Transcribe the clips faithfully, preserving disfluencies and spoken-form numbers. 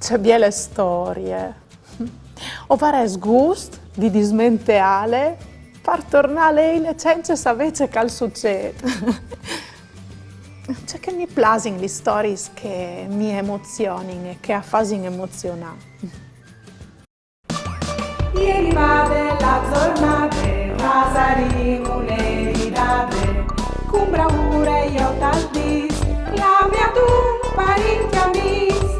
Ce biele storie. O varès gust di dismenteâle par tornâ a leile cence savê ce che al sucêt. Ce che mi plasin lis storiis che mi emozionin e che a fasin emozionâ. E rivade la zornade, fasarìn une ridade, cun braure jo tal dîs, la mia tu parint e amîs,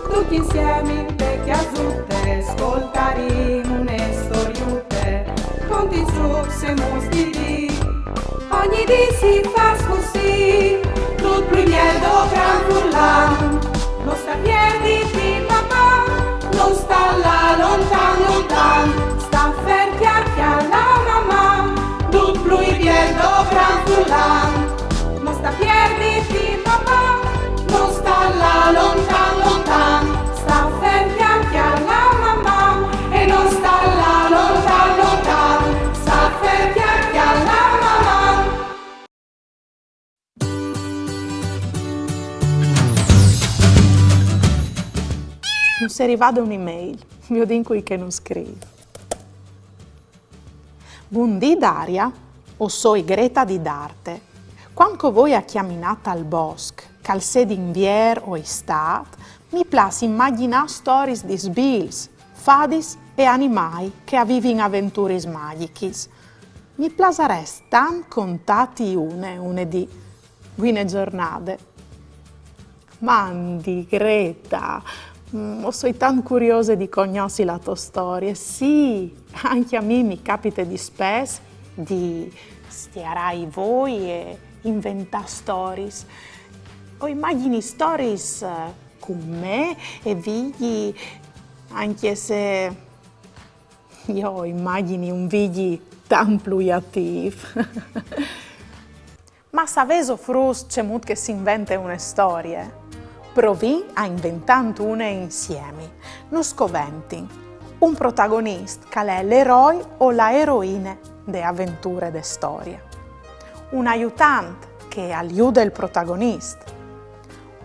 ducj insiemi inte cjasute, scoltarìn une storiute, cuntint zûcs e muts di dì. Ogni dì si fâs cussì, dut plui biel do gran furlan. No sta pierditi, papà, no sta lâ lontan, lontan. Sta fer, cjâr, cjâr la mamà, dut plui biel do gran furlan. No sta pierditi, papà, no sta lâ lontan, lontan. Sta fer, cjâr, cjâr la mamà, e no sta lâ lontan, lontan. Sta fer, cjâr, cjâr la mamà. Nus è rivade une mail, viodìn cui che nus scrîf. Bundì Daria, o soi Greta di Darte. Cuant che o voi a cjaminâ tal bosc, che al sedi Invier o Istât, mi plâs imagjinâ storiis di sbilfs, fadis e animâi che a vivin aventuris magjichis. Mi plasarès tant contâti une, une dì, buine zornade. Mandi, Greta, mm, o soi tant curiose di cognossi la tô storie. Sì, ancje a mi mi capite dispès di stierâ i voi e inventâ storiis. O imagjini storiis, eh, cun me e Vigji, ancje se jo o imagjini un Vigji tant plui atîf. Ma savêso, fruts, cemût che si invente une storie? Provìn a inventânt une insiemi. Nus coventin un protagonist che al è l'eroi o la eroine de aventure de storie. Un aiutant che al jude il protagonist.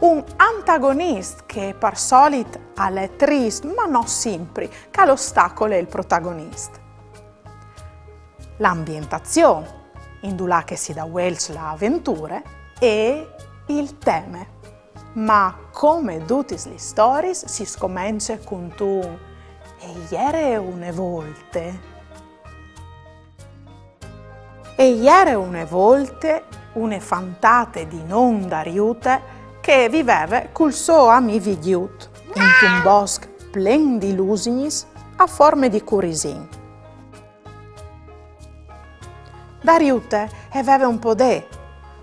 Un antagonist che par solit al è trist, ma no simpri, che al ostacole il protagonist. La ambientazion, indulà che si davuelç la aventure, e il teme. Ma come dutis lis storiis si scomence cuntun E jere une volte. E jere une volte une fantate di non Dariute che e viveve cul so amì Vigjut intun bosc plen di lusignis a forme di curisin. Dariute e veve un podê: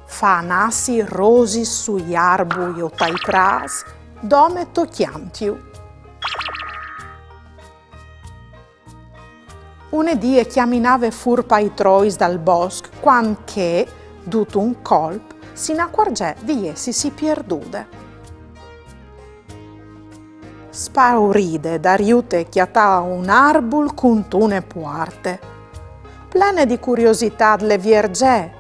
fâ nassi rosis sui arbui o tai prâts, dome tocjantju. Une dì e cjaminave fûr pai trois dal bosc, cuant che, dut un colp, si inacuarzè di jessisi pierdude. Spauride, Dariute e cjatà un arbul cuntune puarte. Plene di curiositât le vierzè.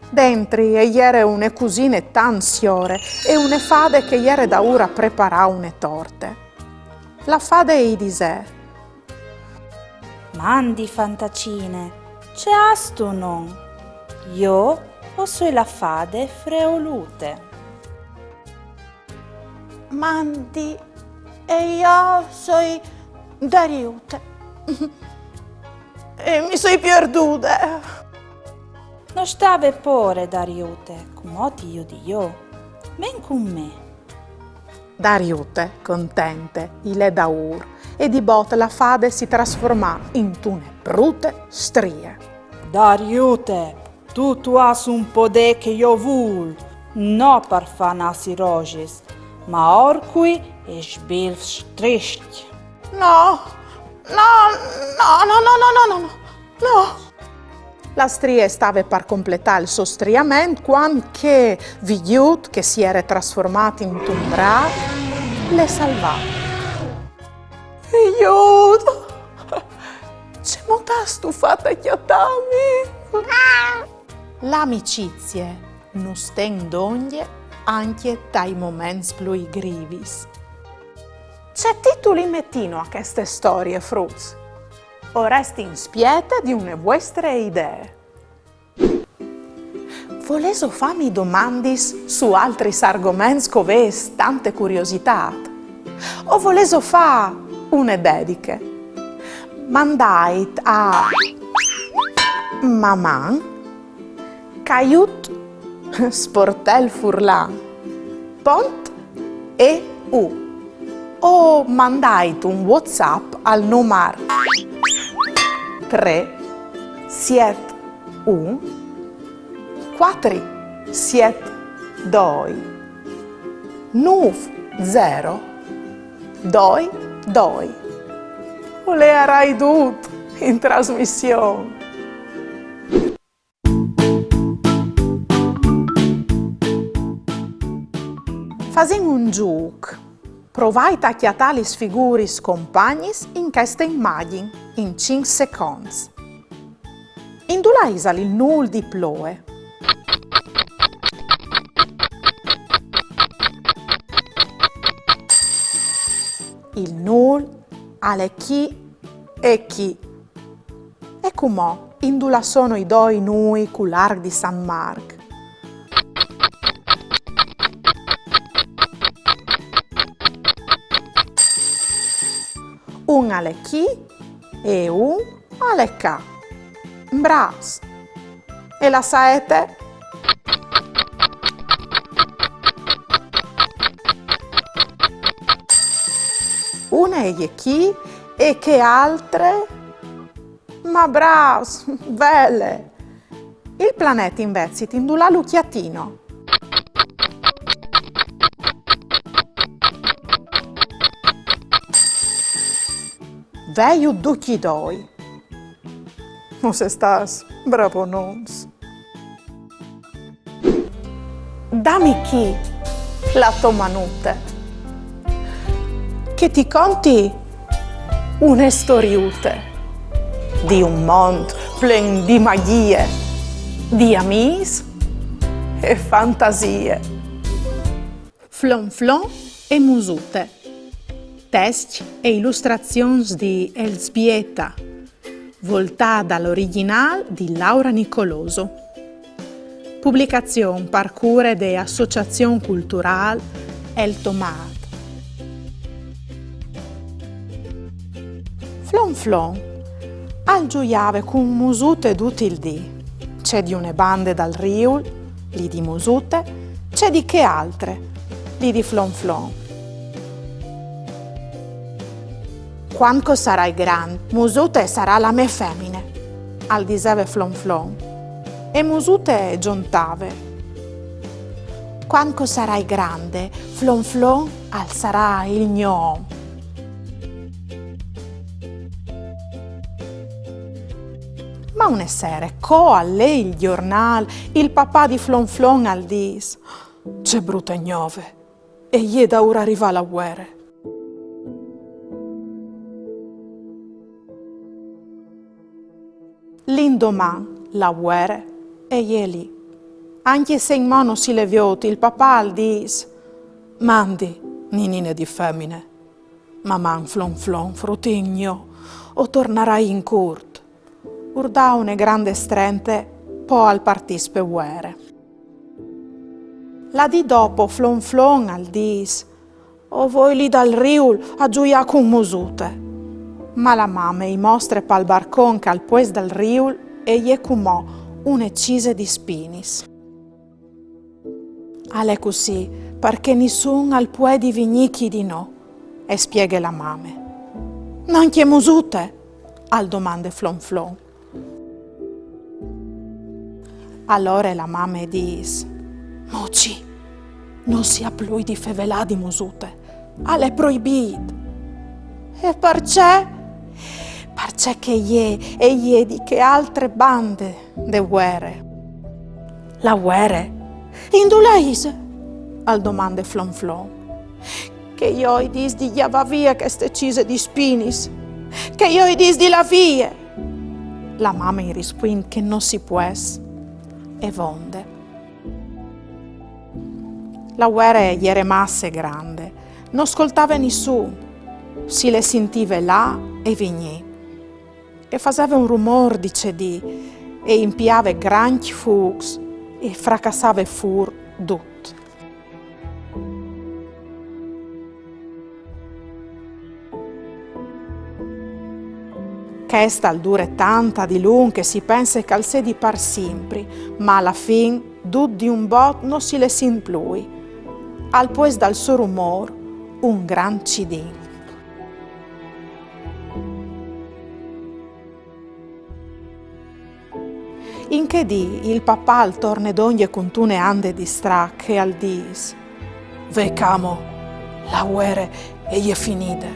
Dentri e jere une cusine tant siore e une fade che e jere daûr a preparâ une torte. La fade i disè: Mandi, fantacine, ce âstu, no? Jo o soi la fade Freolute. Mandi, e jo o soi Dariute. E mi soi pierdude. No sta vê pôre, Dariute, cumò ti judi jo. Ven cun me. Dariute, contente, i lè daûr, e di bot la fade si trasformà intune brute strie. Dariute, tu, tu âs un podê che jo vûl, no par fâ nassi rosis, ma orcui e sbilfs triscj. No, no, no. La strie e stave par completâ il so striament cuant che Vigjut, che si jere trasformât intun drât, le salvà. Vigjut, cemût âstu fat a cjatâmi? La amicizie nus ten dongje ancje tai moments plui grivis. Ce titul i metìno a cheste storie, fruts? O restin spiete di une vuestre idee. Volêso fâmi domandis su altris argoments che o vês tante curiositât? O volêso fâ une dediche? Mandait a maman caiut sportel furlan pont e u o mandait un WhatsApp al numar trê siet un cuatri siet doi nûf zero doi doi. O leiarai dut in trasmission. Fasìn un zûc. Provait a cjatâ lis figuris compagnis in cheste imagjin in cinc seconts. Indulà isal il nûl di ploie? Il nûl al è chi e chi. E cumò, indulà sono i doi nûi cul arc di San Marc? Un al è chi e un al è ca. Brâfs! E la saete? Une e je chi e chê altre? Ma brâfs, vele! Il planet invezit indulà lu cjatìno? Vêju ducj i doi. O sês stâts bravonons. Dami chi la tô manute, che ti conti une storiute di un mont plen di magjie, di amîs e fantasie. Flonflon e Musute. Tescj e ilustrazions di Elzbieta, voltâ dal origjinâl di Laura Nicoloso. Publicazion par cure de Associazion Culturâl El Tomât. Flonflon al zuiave cun Musute dut il dì, ce di une bande dal riul, li di Musute, ce di chê altre, li di Flonflon. Cuant che o sarai grant, Musute e sarà la mê femine, al diseve Flonflon. E Musute e zontave: Cuant che o sarai grande, Flonflon al sarà il gno om. Ma une sere, co al lei il gjornâl, il papà di Flonflon al dîs: Ce brute gnove! E je daûr a rivâ la vuere. L'indoman la vuere e je li. Ancje se inmò no si le viôt, il papà al dîs: Mandi, ninine di femine. Maman Flonflon, frutin gno, o tornarai in curt. Ur dà une grande strente, po al partìs pe vuere. La dì dopo Flonflon al dîs: O voi li dal riul a zuiâ cun Musute. Ma la mame i mostre pal barcon che al puest dal riul e je cumò une cise di spinis. Al è cussì, parcè nissun al puedi vignî chi di nô, e spieghe la mame. Nancje Musute? Al domande Flonflon. Alore la mame e dîs: Muci, no si à plui di fevelâ di Musute, al è proibît. E parcè? Parcè che e je, e je di chê altre bande de vuere. La vuere? Indulà ise? Al domande Flonflon. Che jo i dîs di gjavâ vie cheste cise di spinis. Che jo i dîs di lâ vie. La mame i rispuint che no si pues. E vonde. La vuere e jere masse grande, no scoltave nissun, si le sintive lâ e vignî. E faseve un rumôr di cedî, e impiave grancj fûcs e fracassave fûr dut. Chest al dure tant a dilunc che si pense che al sedi par simpri, ma a la fin dut di un bot no si le sint plui. Al puest dal so rumôr un grant cidin. In chê dì il papà al torne dongje cuntune ande di strac e al dîs: «Ve, camo, la vuere e je finide.»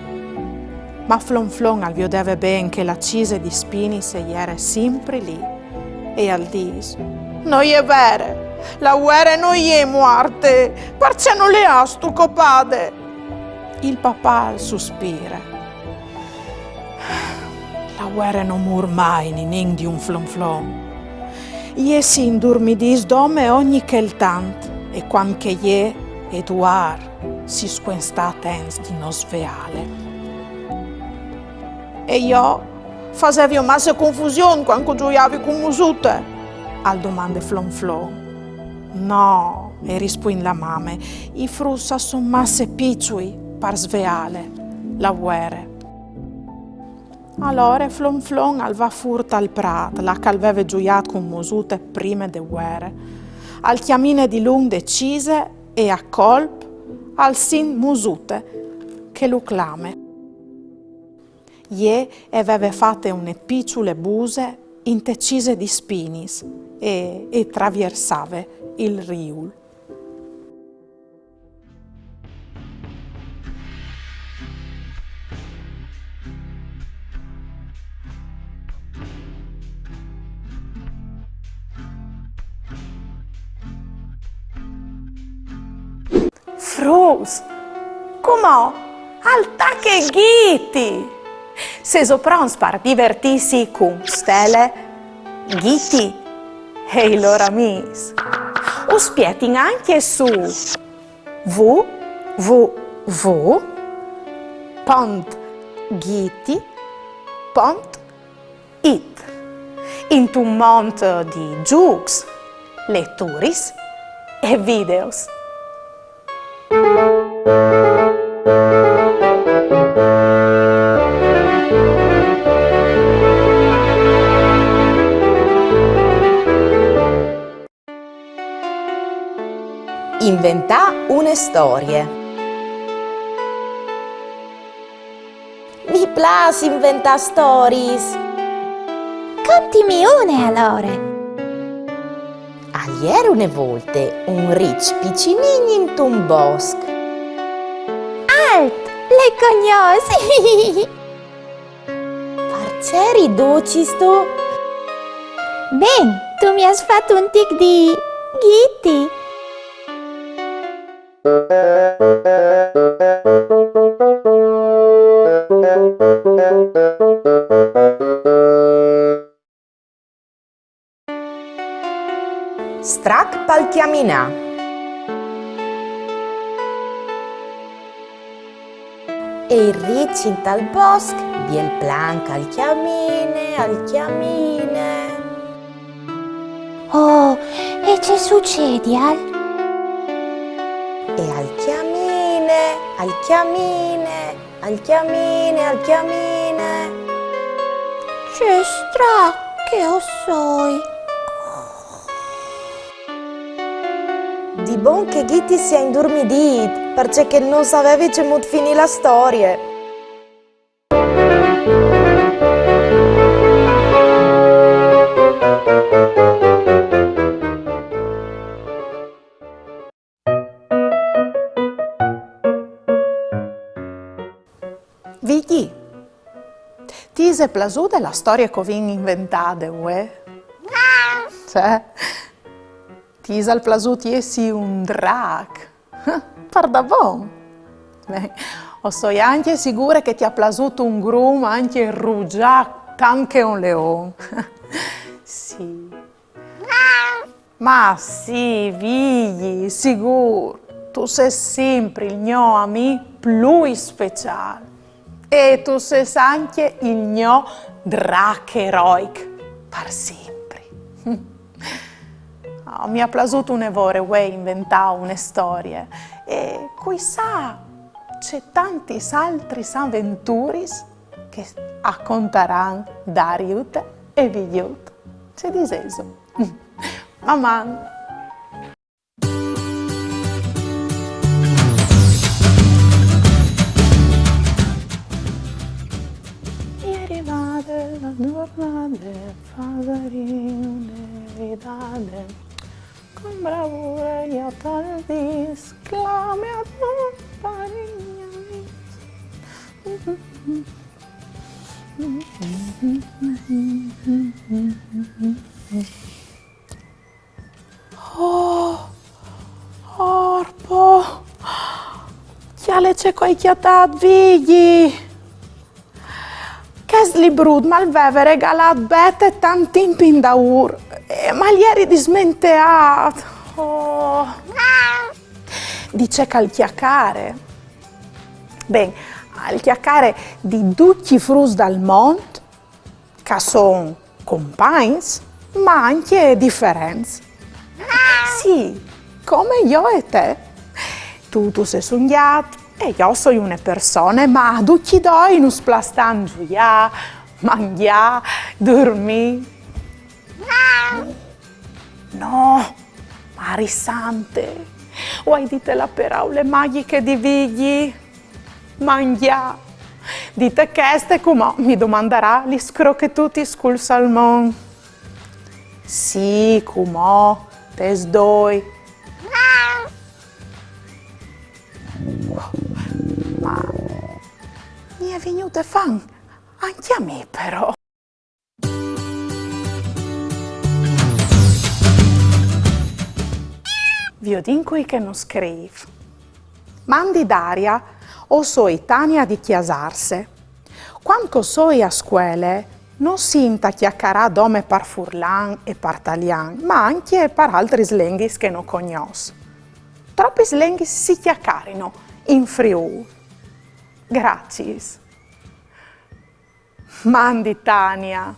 Ma Flonflon al viodeve ben che la cise di spinis e jere simpri li e al dîs: «No je vere, la vuere no je muarte, parcè no le âstu copade?» Il papà al suspire: «La vuere no mûr mai ninin di un Flonflon. Jê si indurmidìs dome ogni chel tant, e cuant che jê e duar si scuent stâ atents di no sveâle.» «E jo fasevio masse confusion cuant che o zuiavi cun Musute?» al domande Flonflon. «No», e rispuint la mame, «i fruts a son masse piçui par sveâle, la vuere.» Alore Flonflon al va fûr tal prât, là che al veve zuiât cun Musute prime de vuere. Al cjamine dilunc de cise e a colp al sint Musute che lu clame. Jê e veve fate une piçule buse inte cise di spinis e, e traviersave il riul. Fruts, cumò al tache Ghiti! Sêso pronts par divertîsi cun Stele, Ghiti e i lôr amîs? Us spietin ancje su w w w pont ghiti pont it, intun mont di zûcs, leturis e videos. Inventâ une storie. Mi plâs inventâ storiis. Contimi une alore. Al jere une volte un riç piçinin intun bosc. Alt, le cognòs! Parcè riducistu? Ben, tu mi âs fat un tic di ghiti. Strac pal cjaminâ. E il riç intal bosc, biel planc, al cjamine, al cjamine. Oh, e ce sucedial? E al cjamine, al cjamine, al cjamine, al cjamine. Ce strac che o soi. Di bon che Ghiti si è indurmidît, parcè che no savevi cemût finî la storie. Vigji, ti ise plasude la storie che o vin inventade vuê? Cioè, ti isal plasût jessi un drac? Pardabon? Ben, o soi ancje sigure che ti à plasût un grum ancje rugjât tant che un leon. Sì. Ma sì, Vigji, sigûr. Tu sês simpri il gno amì plui speciâl. E tu sês ancje il gno drach eroic par simpri. Oh, mi à plasût une vore vuê inventâ une storie. E cui sa ce tantis altris aventuris che a contaran Dariut e Vigjut. Ce disêso? Maman! E je rivade la zornade, fasarìn une ridade, con bravure jo tal dîs, clame a ton par i gno amîs. Oh, orpo! Cjale ce che o ai cjatât, Vigji! Chest librut mal veve regalât Bete tant timp indaûr, e mal jeri dismenteât. Oh. Di ce che al cjacare? Ben, al cjacare di ducj i fruts dal mont, che a son compagns, ma ancje diferents. Sì, come jo e te. Tu, tu sês un gjat e jo o soi une persone, ma a ducj i doi nus plâs tant zuiâ, mangjâ, durmî. No, Mari Sante, o ai dite la peraule magjiche di Vigji. Mangjâ. Dite cheste, cumò mi domandarà lis crochetutis cul salmon. Sì, cumò, tes doi. Ma mi è vignute fam ancje a mi, però. Viodìn cui che nus scrîf. Mandi Daria, o soi Tania di Cjasarse. Cuant che o soi a scuele, no sint a cjacarâ dome par furlan e par talian, ma ancje par altris lenghis che no cognòs. Tropis lenghis si cjacarino in Friûl? Graciis. Mandi Tania,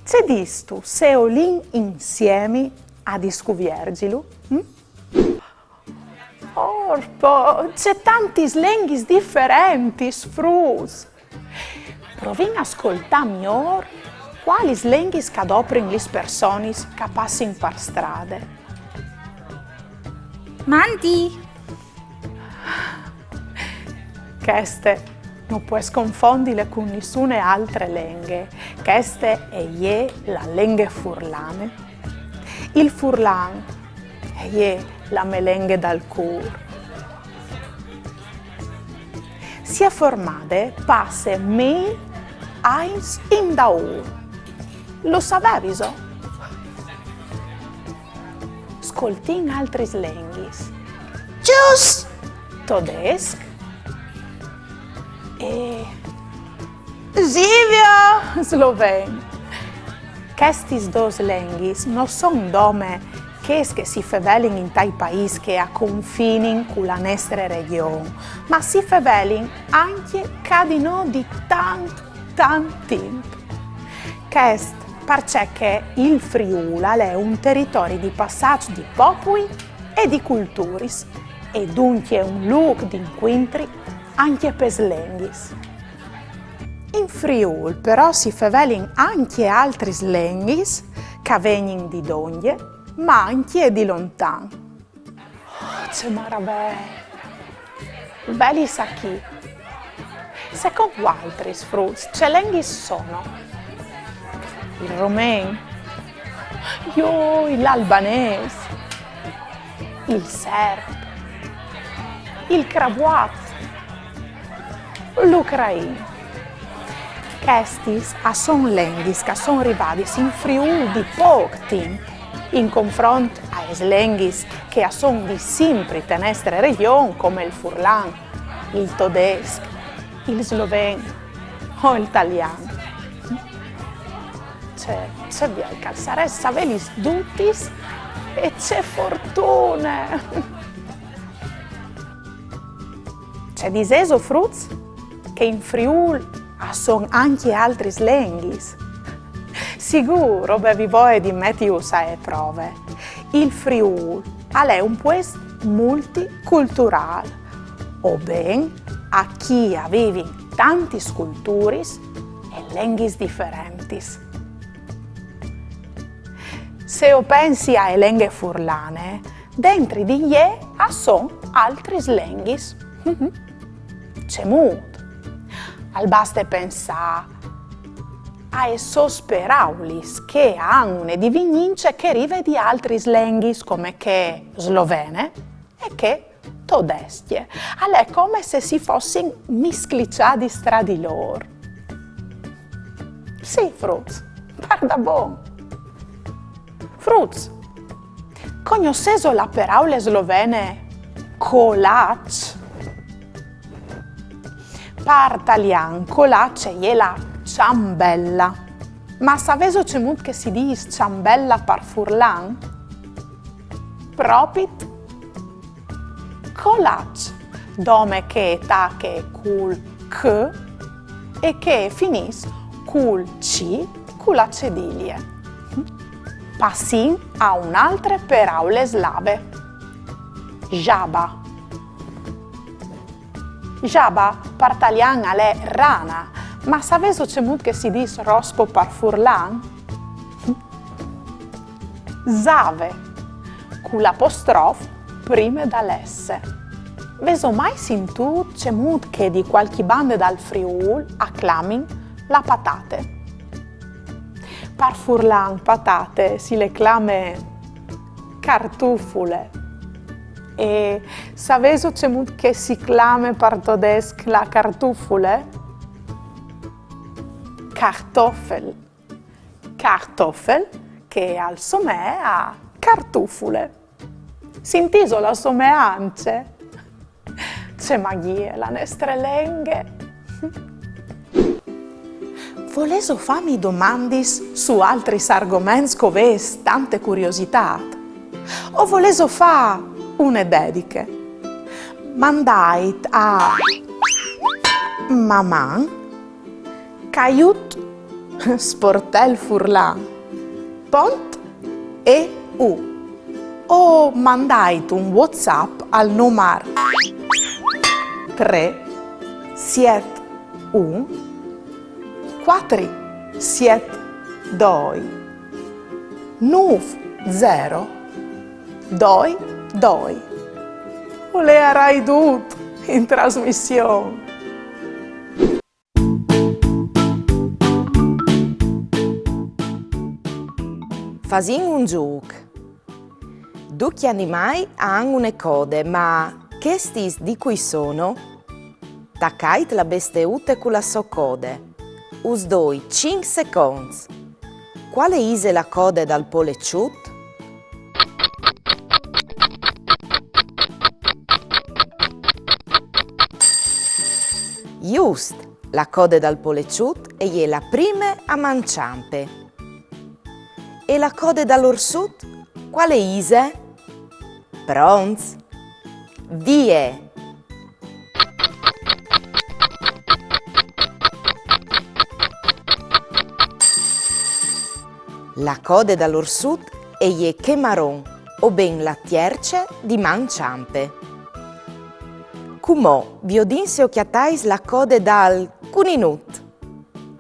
ce distu se o lin insiemi a discuvierzilu? Mm? Orpo, ce tantis lenghis diferentis, fruts! Provìn a scoltâ miôr cualis lenghis che a doprin lis personis che a passin par strade. Mandi! Cheste no pues confondile cun nissune altre lenghe. Cheste e je la lenghe furlane. Il furlan e je la mê lenghe dal cûr. Si è formade passe mil agns indaûr. Lu saveviso? Scoltìn altris lenghis. Tschüss! Todesc. E Živjo! Sloven. Chestis dôs lenghis no son dome chês che si fevelin intai paîs che a confinin cu la nestre regjon, ma si fevelin ancje ca di nô di tant, tant timp. Chest parcè che il Friûl al è un teritori di passaç di popui e di culturis, e duncje un lûc di incuintri ancje pes lenghis. In Friûl, però, si fevelin ancje altris lenghis che a vegnin di dongje, ma ancje di lontan. Oh, ce maravee! Velis achì. Secont vualtris, fruts, ce lenghis sono? Il romen? Joi, l'albanês, il serb, il crabuat, l'ucrain. Chestis a son lenghis che a son rivadis in Friûl di pôc timp, in confront aes lenghis che a son di simpri te nestre regjon, come il furlan, il todesc, il sloven o il talian. Ce, ce biel che al sarès savêlis dutis, e ce fortune! Ce disêso, fruts? Che in Friûl a son ancje altris lenghis? Sigûr, o vevi voie di metijus ae prove. Il Friûl al è un puest multiculturâl, o ben, achì a vivin tantis culturis e lenghis diferentis. Se o pensi ae lenghe furlane, dentri di jê a son altris lenghis. Cemût? Al baste pensâ aes sôs peraulis che a àn une divignince che e rive di altris lenghis, come chê slovene e chê todescje. Al è come se si fossin miscliciadis tra di lôr. Sì, fruts, pardabon. Fruts, cognossêso la peraule slovene kolač? Par talian, kolač e je la ciambella. Ma savêso cemût che si dîs ciambella par furlan? Propit kolač, dome che e tache cul k e che e finìs cul c, cu la cedilie. Passìn a une altre peraule slave. Žaba. Žaba par talian al è rana, ma savêso cemût che si dîs rospo par furlan? Zave, cu l'apostrof prime dal S. Vêso mai sintût cemût che di cualchi bande dal Friûl a clamin la patate? Par furlan patate si le clame cartufule. E savêso cemût che si clame par todesc la cartufule? Kartoffel. Kartoffel, che al somee a cartufule. Sintîso la someance? Ce magjie la nestre lenghe! Volêso fâmi domandis su altris argoments che o vês tante curiositât? O volêso fâ une dediche? Mandait a maman caiut sportel furlan pont e u o mandait un WhatsApp al numar trê siet un cuatri siet doi nûf zero doi doi. O leiarai dut in trasmission. Fasìn un zûc. Ducj i animâi a àn une code, ma chestis di cui sono? Tacait la besteute cu la sô code. Us doi cinc seconts. Cuale ise la code dal poleçut? Just, la code dal poleçut e je la prime a man çampe. E la code dal orsut, cuale ise? Pronts? Vie! La code dal orsut e je chê maron, o ben la tierce di man çampe. Cumò viodìn se o cjatais la code dal cuninut.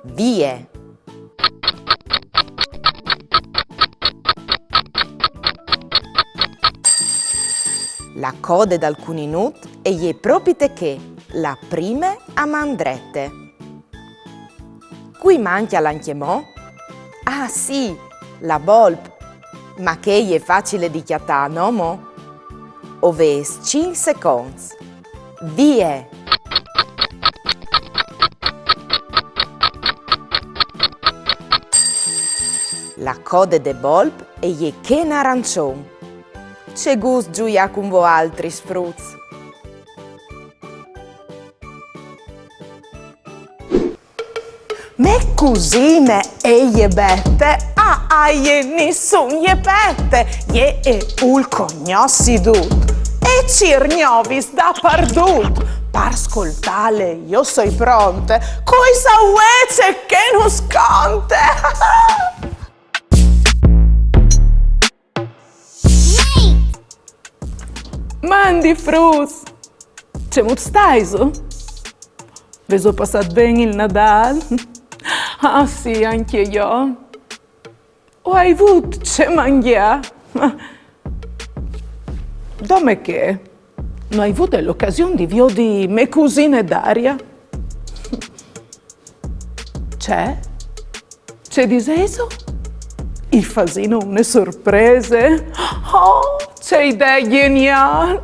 Vie! La code dal cuninut e je propite chê, la prime a man drete. Cui mancjal ancjemò? Ah sì, la bolp! Ma chê e je facile di cjatâ, no mo? O vês cinc seconts. Vie! La code de bolp e je chê narançon. Ce gust zuiâ cun voaltris, fruts! Mê cusine e je Bete, a jê nissun je pete, jê e vûl cognossi dut e e cîr gnovis dapardut. Par scoltâle, jo o soi pronte. Cui sa vuê ce che nus conte! Mandi fruts! Cemût staiso? Vêso passât ben il Nadâl? Ah, sì, ancje jo. O ai vût ce mangjâ. Dome che no ai vût la ocasion di viodi mê cusine Daria. Ce? Ce disêso? I fasìno une sorprese? Oh, ce idee gjeniâl!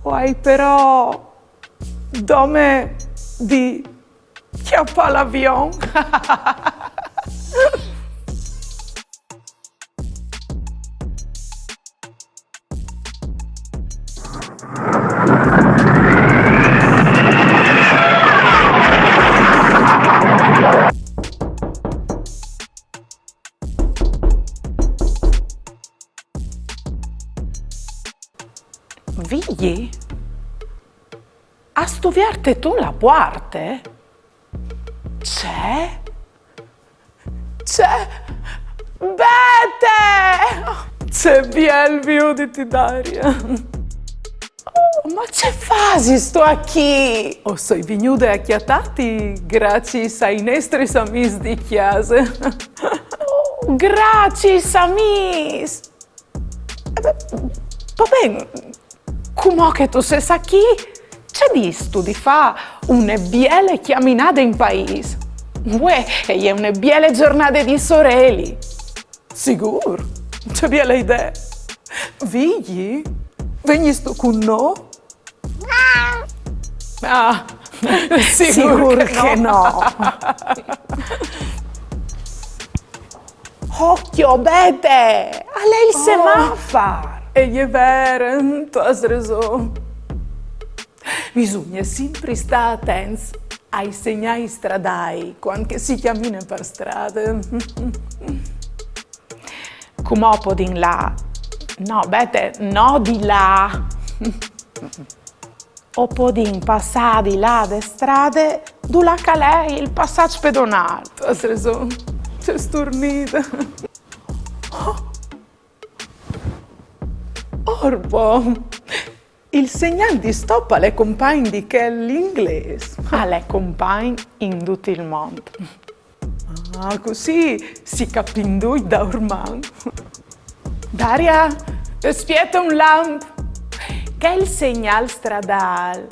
O ai però dome di cjapâ l'avion. Vigji? Âstu vierte tu la puarte? Ce? Ce? Bete! Ce biel vioditi, Daria! Oh, ma ce fasistu achì? O soi vignude a cjatâti graciis ai nestris amîs di cjase. Oh, graciis amîs! Eh ben, va ben, cumò che tu sês achì, ce distu di fâ une biele cjaminade in paîs? Vuê e je une biele zornade di soreli. Sigûr, ce biele idee. Vigji, vegnistu cun nô? Ah, sigûr che no. Ocjo, Bete! Al è il semafar! E je vere, tu âs reson. Bisugne simpri stâ atents ai segnâi stradâi cuant che si cjamine par strade. Cumò o podìn lâ. No, Bete, no di là. O podìn passâ di là de strade, dulà che al è il passaç pedonâl. Tu âs reson, ce sturnide. Orpo! Il segnâl di stop al è compagn di chel inglês. Al è compagn in dut il mont. Ah, cussì si capìn ducj daurman. Daria, spiete un lamp. Chel segnâl stradâl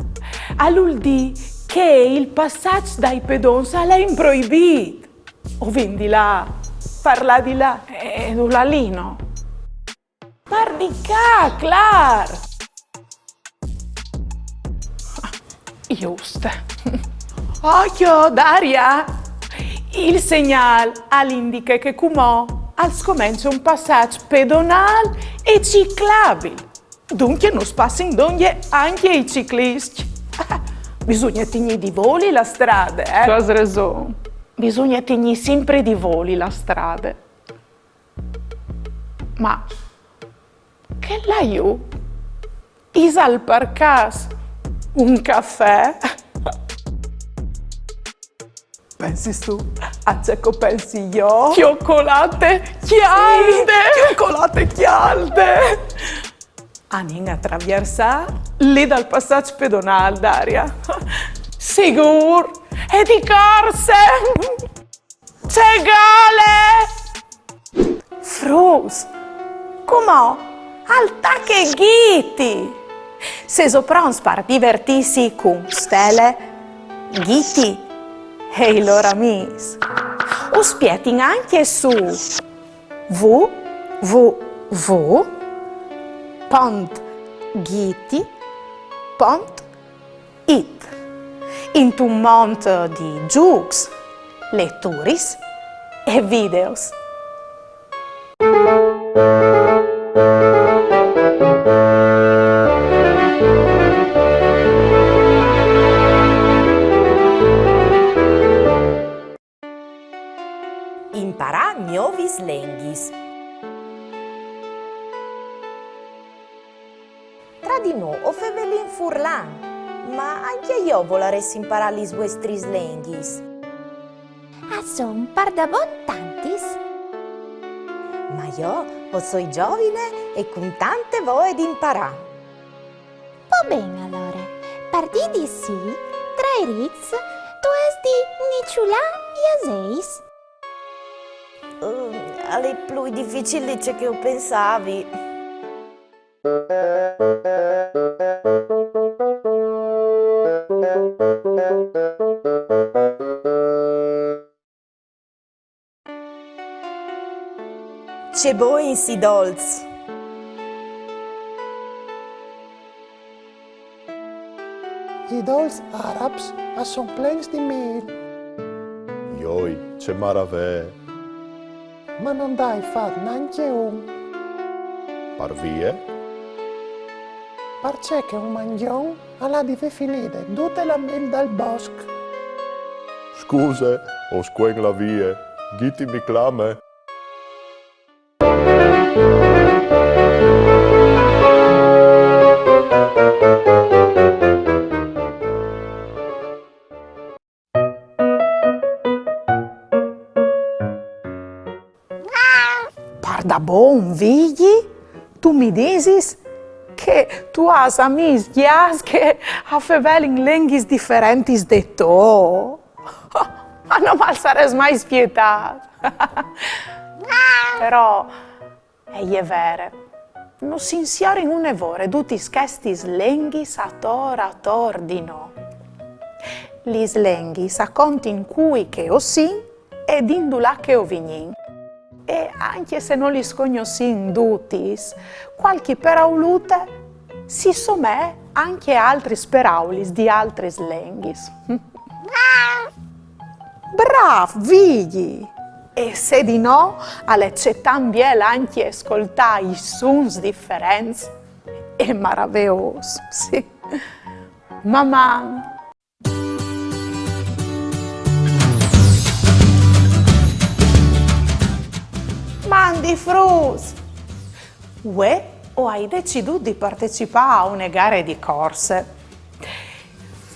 al vûl dî che il passaç dai pedons al è improibît. O vin di là, par lâ di là. E dulà lì, no? Par di ca, clâr! Just. Ocjo, Daria! Il segnâl al indiche che cumò al scomence un passaç pedonâl e ciclabil. Duncje nus passin dongje ancje i cicliscj. Bisugne tignî di voli la strade, eh? Tu âs reson. Bisugne tignî simpri di voli la strade. Ma chel là jù, isal par câs un cafè? Pensistu a ce che o pensi jo? Cjocolate cjalde! Sì, cjocolate cjalde! Anìn a traviersâ li dal passaç pedonâl, Daria. Sigûr! E di corse! Ce gole! Fruts, cumò al tache Ghiti! Sêso pronts par divertîsi cun Stele, Ghiti e i lôr amîs? Us spietin ancje su www.ghiti.it, intun mont di zûcs, leturis e videos. Imparâ gnovis lenghis. Tà dinò o fevelìn furlan, ma ancje jo o volarès imparâ lis vuestris lenghis. A son pardabon tantis. Ma jo o soi zovine e cun tante voie di imparâ. Po ben alore, par dî di sì, tra i rits tu âs di niçulâ i aseis. Eh, al è plui dificil di ce che o pensavi. Ce bogns i dolçs! I dolçs arabs a son plens di mîl. Joi, ce maravee! Ma no 'nd ai fat nancje un. Par vie? Parcè che un mangjon al à di vê finide dute la mîl dal bosc. Scuse, o scuen lâ vie, Ghiti mi clame. Pardabon, Vigji? Tu mi disis che tu âs amîs gjats che a fevelin lenghis diferentis de tô? Ma no mal sarès mai spietât. Però e je vere. Nus insiorin une vore dutis chestis lenghis ator ator di nô. Lis lenghis a contin cui che o sin e di indulà che o vignìn. E ancje se no lis cognossìn dutis, cualchi peraulute si somee ancje a altris peraulis di altris lenghis. Brâf, Vigji! E se di nô, al è cetant biel ancje scoltâ i suns diferents e maraveôs, sì. Maman! Mandi fruts! Vuê o ai decidût di partecipâ a une gare di corse.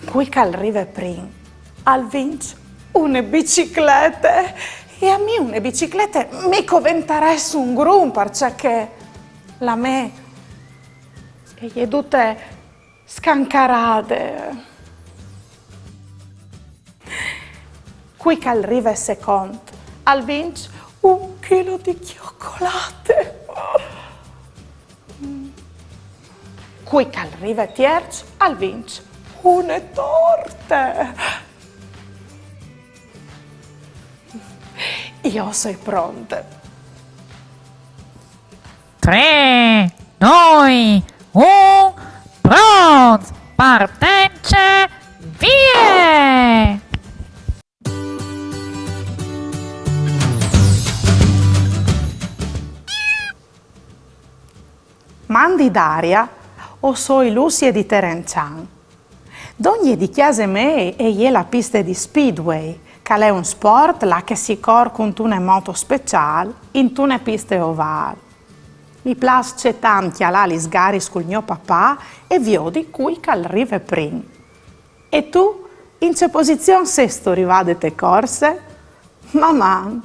Cui che al rive prin al vinç une biciclete. E a mi une biciclete mi coventarès un grum, parcè che la mê e je dute scancarade. Cui che al rive secont al vinç un chilo di cjocolate. Cui che al rive tierç al vinç une torte. Jo o soi pronte. Trê, doi, un, pronts, partence, vie! Mandi Daria, o soi Lucie di Terençan. Dongje di cjase mê e je la piste di speedway, che al è un sport là che si cor cuntune moto speciâl intune piste ovâl. Mi plâs cetant cjalâ lis garis cul gno papà e viodi cui che al rive prin. E tu, in ce posizion sêstu rivade te corse? Maman!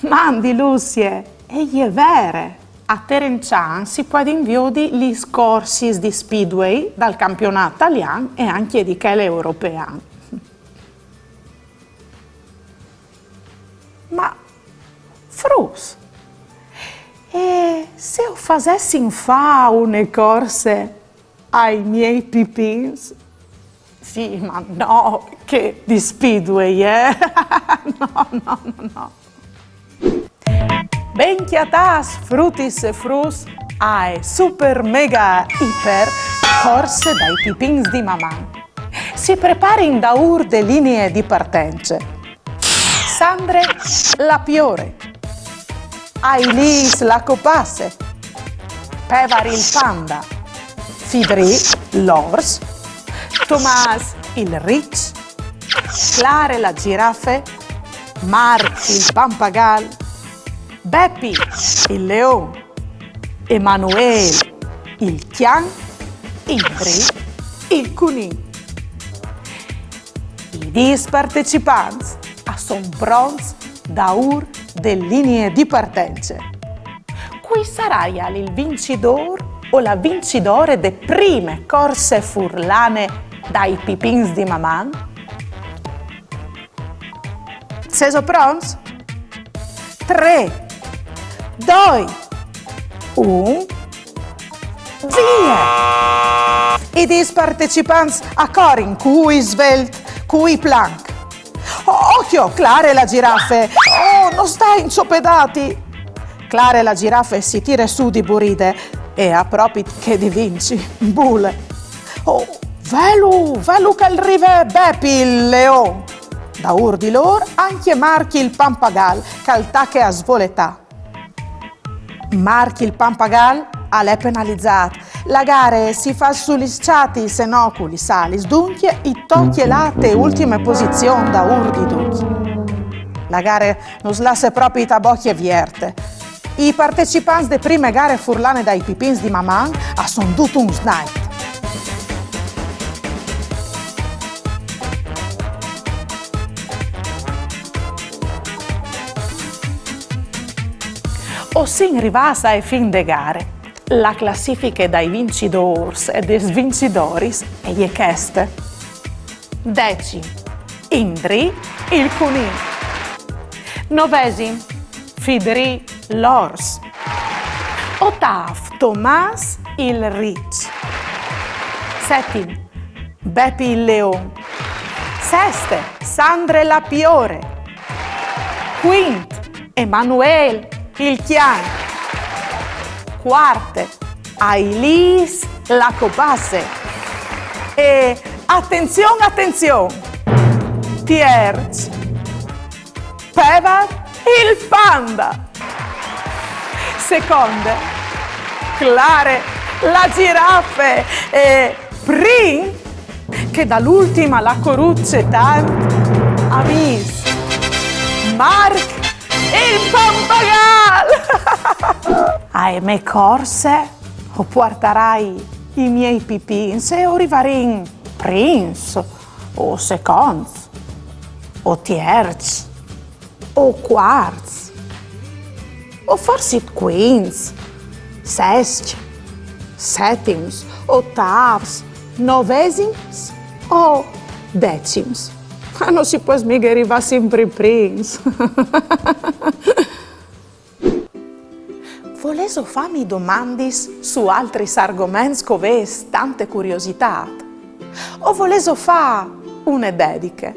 Mandi Lucie, e je vere! A Terençan si puedin viodi lis corsis di speedway dal campionât talian e ancje di chel european. Ma, fruts, e se o fasessin fâ une corse ai miei pipins? Sì, ma no chê di speedway, eh? No, no, no, no. Ben cjatâts, frutis e fruts, ae super mega iper corse dai pipins di Maman. Si preparin daûr de linie di partence. Sandre la Piore, Ailis la Copasse, Pevar il Panda, Fidrì l'Ors, Tomàs il Riç, Clare la Girafe, Marc il Pampagal, Bepi il Leon, Emanuel il Cjan, Indrì il cunin. I dîs partecipants a son pronts daûr de linie di partence. Cui saraial il vincidôr o la vincidore de prime corse furlane dai pipins di Maman? Sêso pronts? Trê, doi, un, vie! I dîs partecipants a corin, cui svelt, cui planc. O-, ocjo, clare la girafe! Oh, no sta inçopedâti! Clare la girafe si tire sù di buride e a propit che di vinci, bule. Oh, velu, velu che al rive Bepi il leon! Daûr di lôr ancje Marc il pampagal, che al tache a svoletâ. Marc il pampagal al è penalizât. La gare si fâs su lis çatis e no cu lis alis, duncje i tocje lâ te ultime posizion daûr di ducj. La gare nus lasse propit a bocje vierte. I partecipants de prime gare furlane dai pipins di Maman a son dut un snait. O sin rivâts ae fin de gare. La classifiche dai vincidôrs e des vincidoris e je cheste. Decim, Indrì il cunin. Novesim, Fidrì l'ors. Otâf, Tomàs il riç. Setim, Bepi il leon. Seste, Sandre la piore. Cuint, Emanuel il cjan. Cuarte, Ailis la copasse. E atenzion, atenzion! Tierç, Pevar il panda. Seconde, clare la girafe. E prin, che da l'ultime al à corût tant, amîs, Marc il pampagal. Ae mê corse o puartarai i miei pipins e o rivarìn prins, o seconts, o tierçs, o cuarts, o forsit cuints, sescj, setims, otâfs, novesims o decims. Ma no si pues mighe rivâ simpri prins. Volêso fâmi domandis su altris argoments che o vês tante curiositât? O volêso fâ une dediche?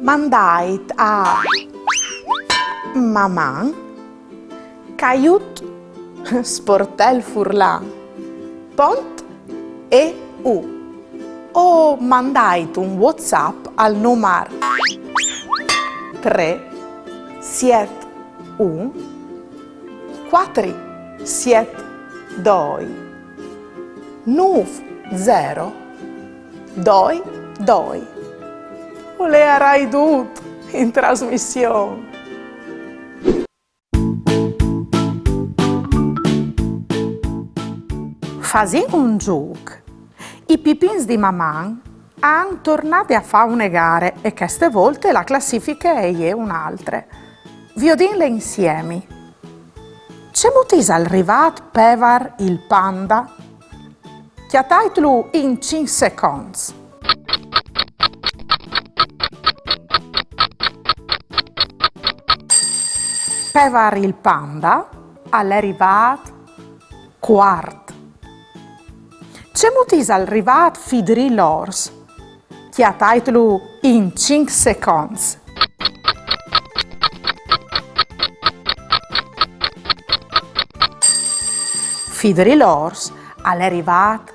Mandait a maman caiut sportel furlan pont eu o mandait un WhatsApp al numar trê siet un cuatri siet doi nûf zero doi doi. O leiarai dut in trasmission. Fasìn un zûc. I pipins di Maman a àn tornade a fâ une gare e cheste volte la classifiche e je une altre. Viodìnle insiemi. Cemût isal rivât Pevar il panda? Cjataitlu in cinc seconts. Pevar il panda al è rivât cuart. Cemût isal rivât Fidrì l'ors? Cjataitlu in cinc seconts. Fidrì l'ors al è rivât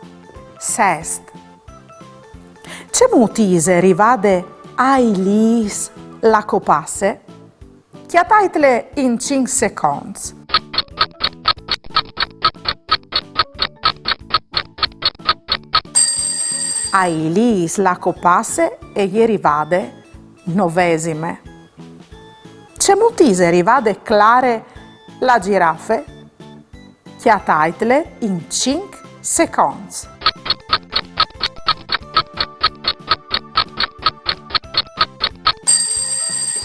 sest. Cemût ise rivade Ailis la copasse? Cjataitle in cinc seconts. Ailis la copasse e je rivade novesime. Cemût ise rivade Clare la girafe? Cjataitle in cinc seconts.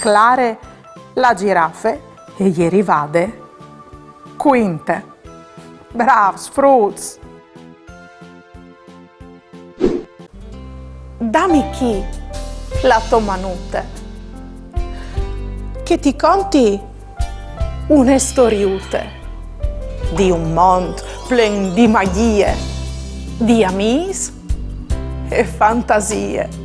Clare, la girafe e je rivade cuinte. Brâfs, fruts! Dami chi la tô manute, che ti conti une storiute di un mont plen di magjie, di amîs e fantasie.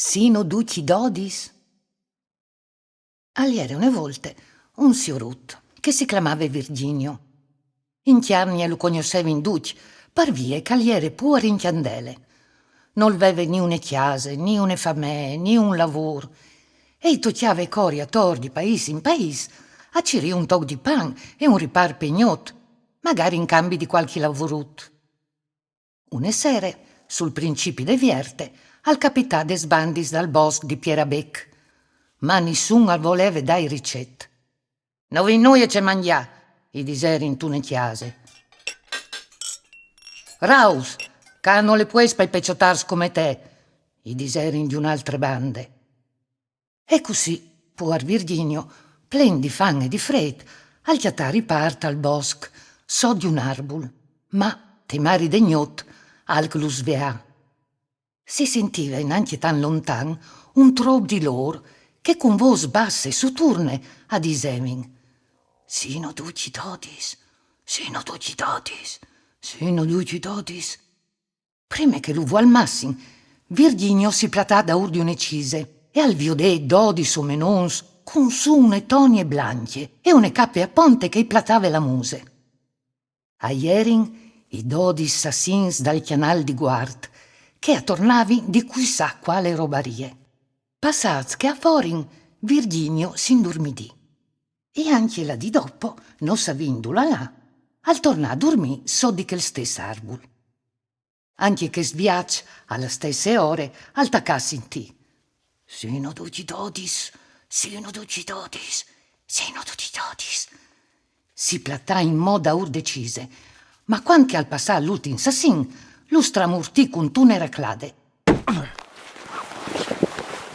Sino ducj dodis? Al jere une volte un siorut che si clamave Virginio. In Cjargne lu cognossevin ducj, par vie che al jere puar in cjandele. Nol veve ni une cjase, ni une famee, ni un lavôr. E i tocjave cori ator di paîs in paîs a cirî un toc di pan e un ripâr pe gnot, magari in cambi di cualchi lavorut. Une sere, sul principi de vierte, al capità des bandis dal bosc di Pierabec. Ma nissun al voleve dâi ricet. «No vin nuie ce mangjâ», i diserin intune cjase. «Raus, ca nol è puest pai peçotârs come te», i diserin di une altre bande. E cussì, puar Virginio, plen di fam e di frêt, al cjatà ripâr tal bosc, sot di un arbul, ma, te mari de gnot, alc lu sveà. Si sintive nancje tant lontan un trop di lôr che cun vôs basse e suturne a disevin: «Sino ducj dodis, sino ducj dodis, sino ducj dodis.» Prime che lu vualmassin, Virginio si platà daûr di une cise e al viodè dodis omenons cun sù une tonie blancje e une cape a ponte che i platave la muse. A jerin i dodis sassins dal Cjanâl di Guart, che a tornavin di cui sa cuale robarie. Passâts che a forin, Virginio si indurmidì. E ancje la dì dopo, no savint dulà lâ, al tornà a durmî sot di chel stes arbul. Ancje chest viaç, a la stesse ore, al tacà a sintî: «Sino ducj dodis, sino ducj dodis, sino ducj dodis.» Si platà inmò daûr de cise, ma cuant che al passà l'ultin sassin, lu stramurtì cuntune raclade.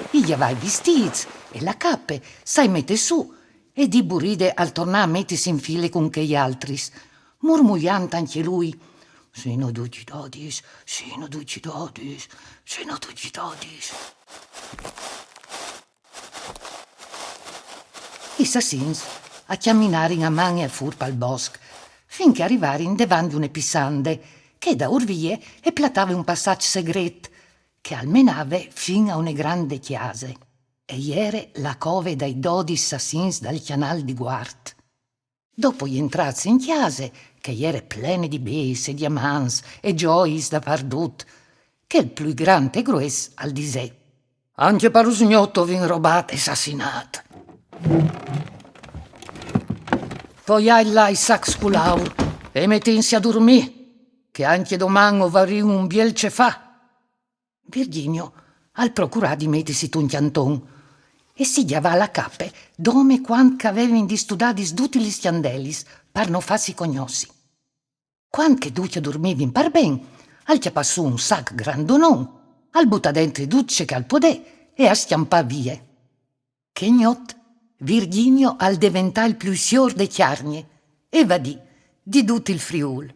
I gjavà i vistîts e la cape, sai metè sù, e di buride al tornà a metisi in file cun chei altris, murmuiant ancje lui: «Sino ducj dodis, sino ducj dodis, sino ducj dodis.» I sassins a cjaminarin a man e a fûr pal bosc, fin che a rivarin devant di une pissande, che daûr vie e platave un passaç segret, che al menave fin a une grande cjase. E jere la cove dai dodis sassins dal Cjanâl di Guart. Dopo jentrâts in cjase, che e jere plene di bêçs e diamants e gjoiis dapardut, chel plui grant e grues al disè: «Ancje par usgnot o vin robât e sassinât. Poiait là i sacs cul aur e metìnsi a durmî, che ancje doman o varìn un biel ce fâ.» Virginio al procurà di metisi tun cjanton e si gjavà la cape dome cuant che a vevin distudadis dutis lis cjandelis par no fâsi cognossi. Cuant che ducj a durmivin par ben, al cjapà sù un sac grandonon, al butà dentri dut ce che al podè e al scjampà vie. Chê gnot, Virginio al deventà il plui siôr de Cjargne e vadì di dut il Friûl.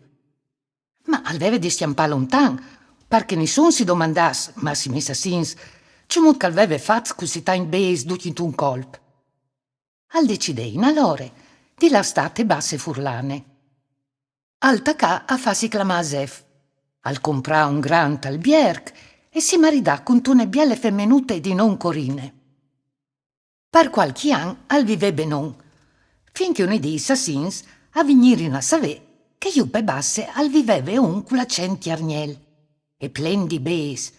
Ma al veve di scjampâ lontan, par che nissun si domandàs, massime i sassins, cemût che al veve fat cussì tancj bêçs ducj intun colp. Al decidè inalore di lâ a stâ te Basse Furlane. Al tacà a fâsi clamâ Zef, al comprà un grant albierc e si maridà cuntune biele femenute di non Corine. Par cualchi an al vivè benon, fin che une dì i sassins a vignirin a savê che jù pe Basse al viveve un cul acent cjargnel e plen di bêçs,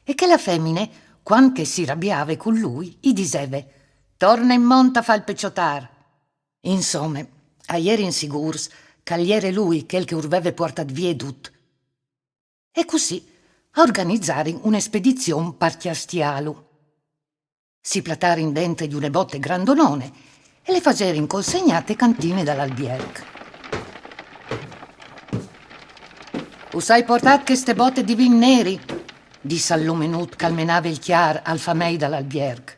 e che la femine, cuant che si rabiave cun lui, i diseve: «Torne in mont a fâ il peçotâr.» Insome, A jerin sigûrs che al jere lui chel che ur veve puartât vie dut. E cussì a organizarin une spedizion par cjastiâlu. Si platarin dentri di une bote grandonone e le faserin consegnâ te cantine dal albierc. «Us ai puartât cheste bote di vin neri», dissal l'omenut che al menave il cjar al famei dal albierc.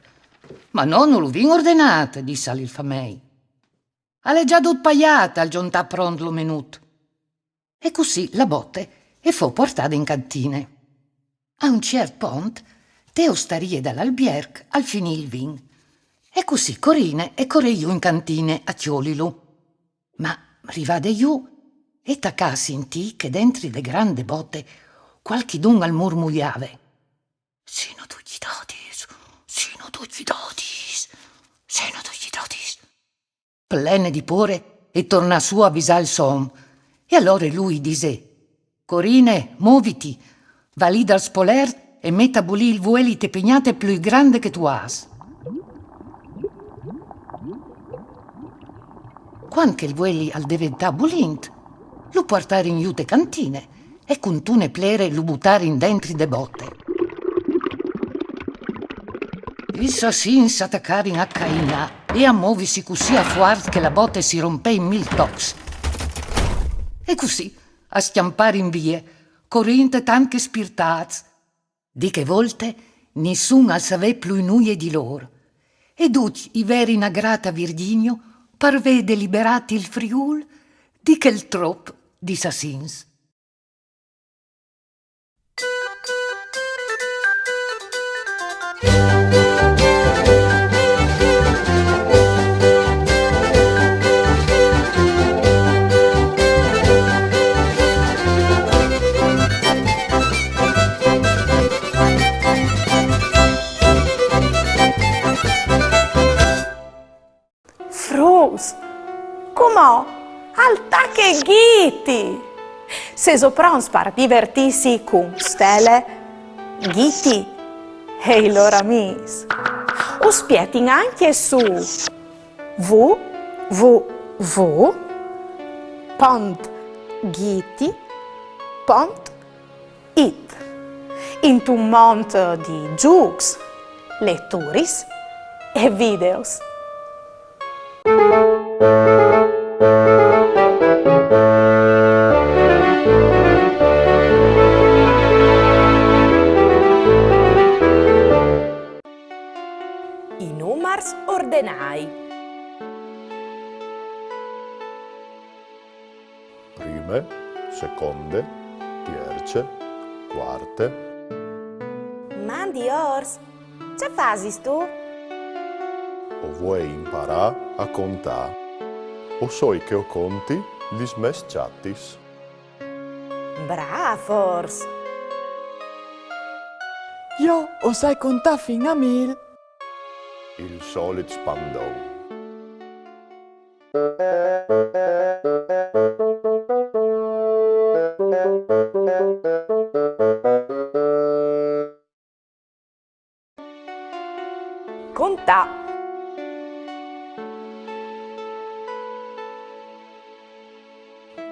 «Ma no, no lu vin ordenât», dissal il famei. «Al è za dut paiât», al zontà pront l'omenut. E cussì la bote e fo puartade in cantine. A un ciert pont, te ostarie dal albierc al finì il vin. E cussì Corine e corè jù in cantine a cjolilu. Ma rivade jù, e tacà a sintî che dentri de grande bote cualchidun al murmuiave: «Sino ducj dodis, sino ducj dodis, sino ducj dodis.» Plene di pôre, e tornà sù a visâ il so om. E alore lui i disè: «Corine, moviti, va li dal spolert e met a bulî il vueli te pignate plui grande che tu âs.» Cuant che il vueli al deventà bulint, lu puartarin jù te cantine e cuntune plere lu butarin dentri de bote. I sassins a tacarin a cainâ e a movisi cussì a fuart che la bote si rompè in mil tocs. E cussì a scjamparin vie, corint tant che spirtâts. Di chê volte nissun al savè plui nuie di lôr. E ducj i verin agrât a Virginio par vê deliberât il Friûl di chel trop di sassins. Fruts, cumò al tache Ghiti! Sêso pronts par divertîsi cun Stele, Ghiti e i lôr amîs? Us spietin ancje su www pont ghiti pont it, intun mont di zûcs, leturis e videos. I numars ordenâi. Prime, seconde, tierce, cuarte. Mandi Ors, ce fasistu? O vuei imparâ a contâ. O soi che o conti lis mês çatis. Brâf, Ors! Jo o sai contâ fin a mil. Il solit spandon. Contâ.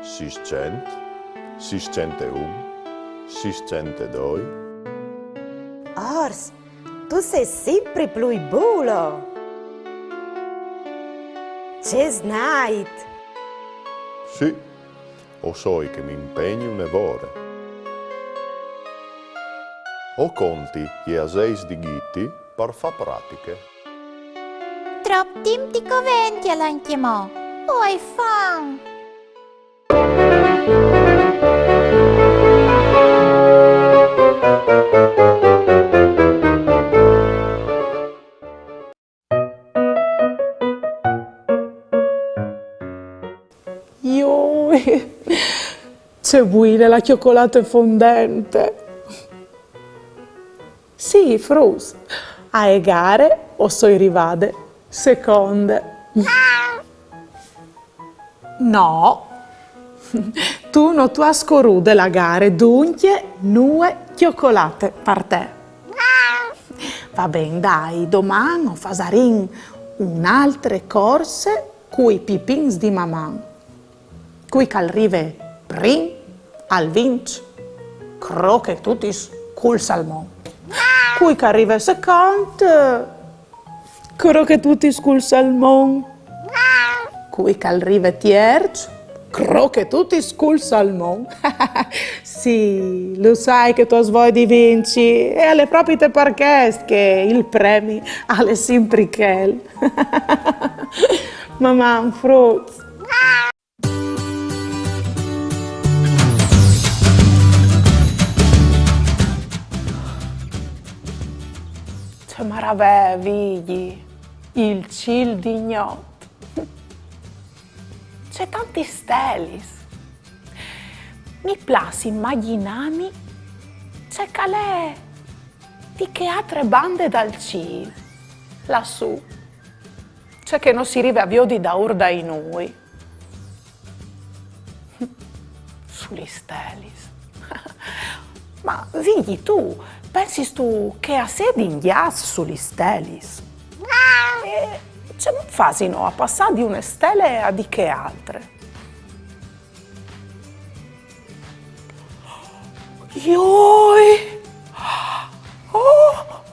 Sîscent, sîscent e un, sîscent e doi. Ors, tu sês simpri plui bulo! Ce snait! Sì, o soi che mi impegni une vore. O conti i aseis di Ghiti par fâ pratiche. Trop timp ti covential ancjemò? O ai fam! Joi, ce buine la cjocolate fondente! Sì, fruts, ae gare o soi rivade seconde. No, tu no tu âs corude la gare, duncje nuie cjocolate par te. Va ben, dai, doman o fasarìn une altre corse Cui pipins di Maman. Cui che al rive prin al vinç crochetutis cul salmon. Cui che al rive secont crochetutis cul salmon. Cui che al rive tierç crochetutis cul salmon. Sì, lu sai che tu âs voie di vinci, e al è propit par chest che il premi al è simpri chel. Maman, fruts. Ce maravee, Vigji, il cîl di gnot. Ce tantis stelis. Mi plâs imagjinâmi ce che al è di chê altre bande dal cîl, lassù, ce che no si rive a viodi daûr dai nûi. Su lis stelis. Ma, Vigji, tu pensistu che a sedin gjats su lis stelis? E cemût fasino a passâ di une stele a di chê altre? Joi! Oh!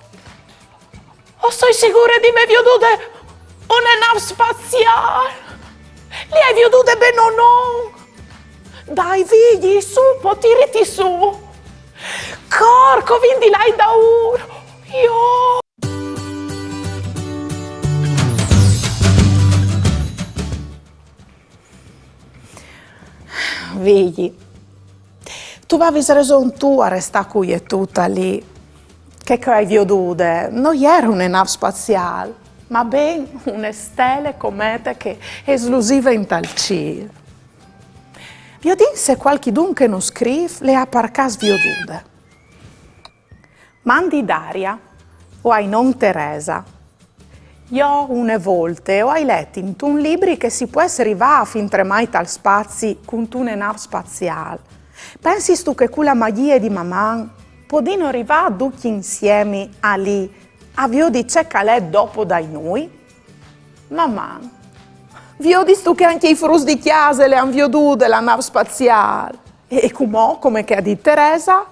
O soi sigure di vê viodude une nâf spaziâl! Le ai viodude ben o no? Dai, Vigji, su po, tiriti su! Cor, che o vin di lâi daûr! Joi! Vigji, tu vevis reson tu a restâ cuietuta li. Chê che o ai viodude no jere une nâf spaziâl, ma ben une stele comete che e slusive intal cîl. Viodìn se cualchidun che nus scrîf le à par câs viodude. Mandi Daria, o ai non Teresa. Jo une volte o ai let intun libri che si pues rivâ fintremai tal spazi cuntune nâf spaziâl. Pensistu che cu la magjie di Maman podìno rivâ ducj insiemi alì a viodi ce che al è dopo dai nûi? Maman, viodistu che ancje i fruts di cjase le àn viodude la nâf spaziâl? E, e cumò, come che e à dit Teresa,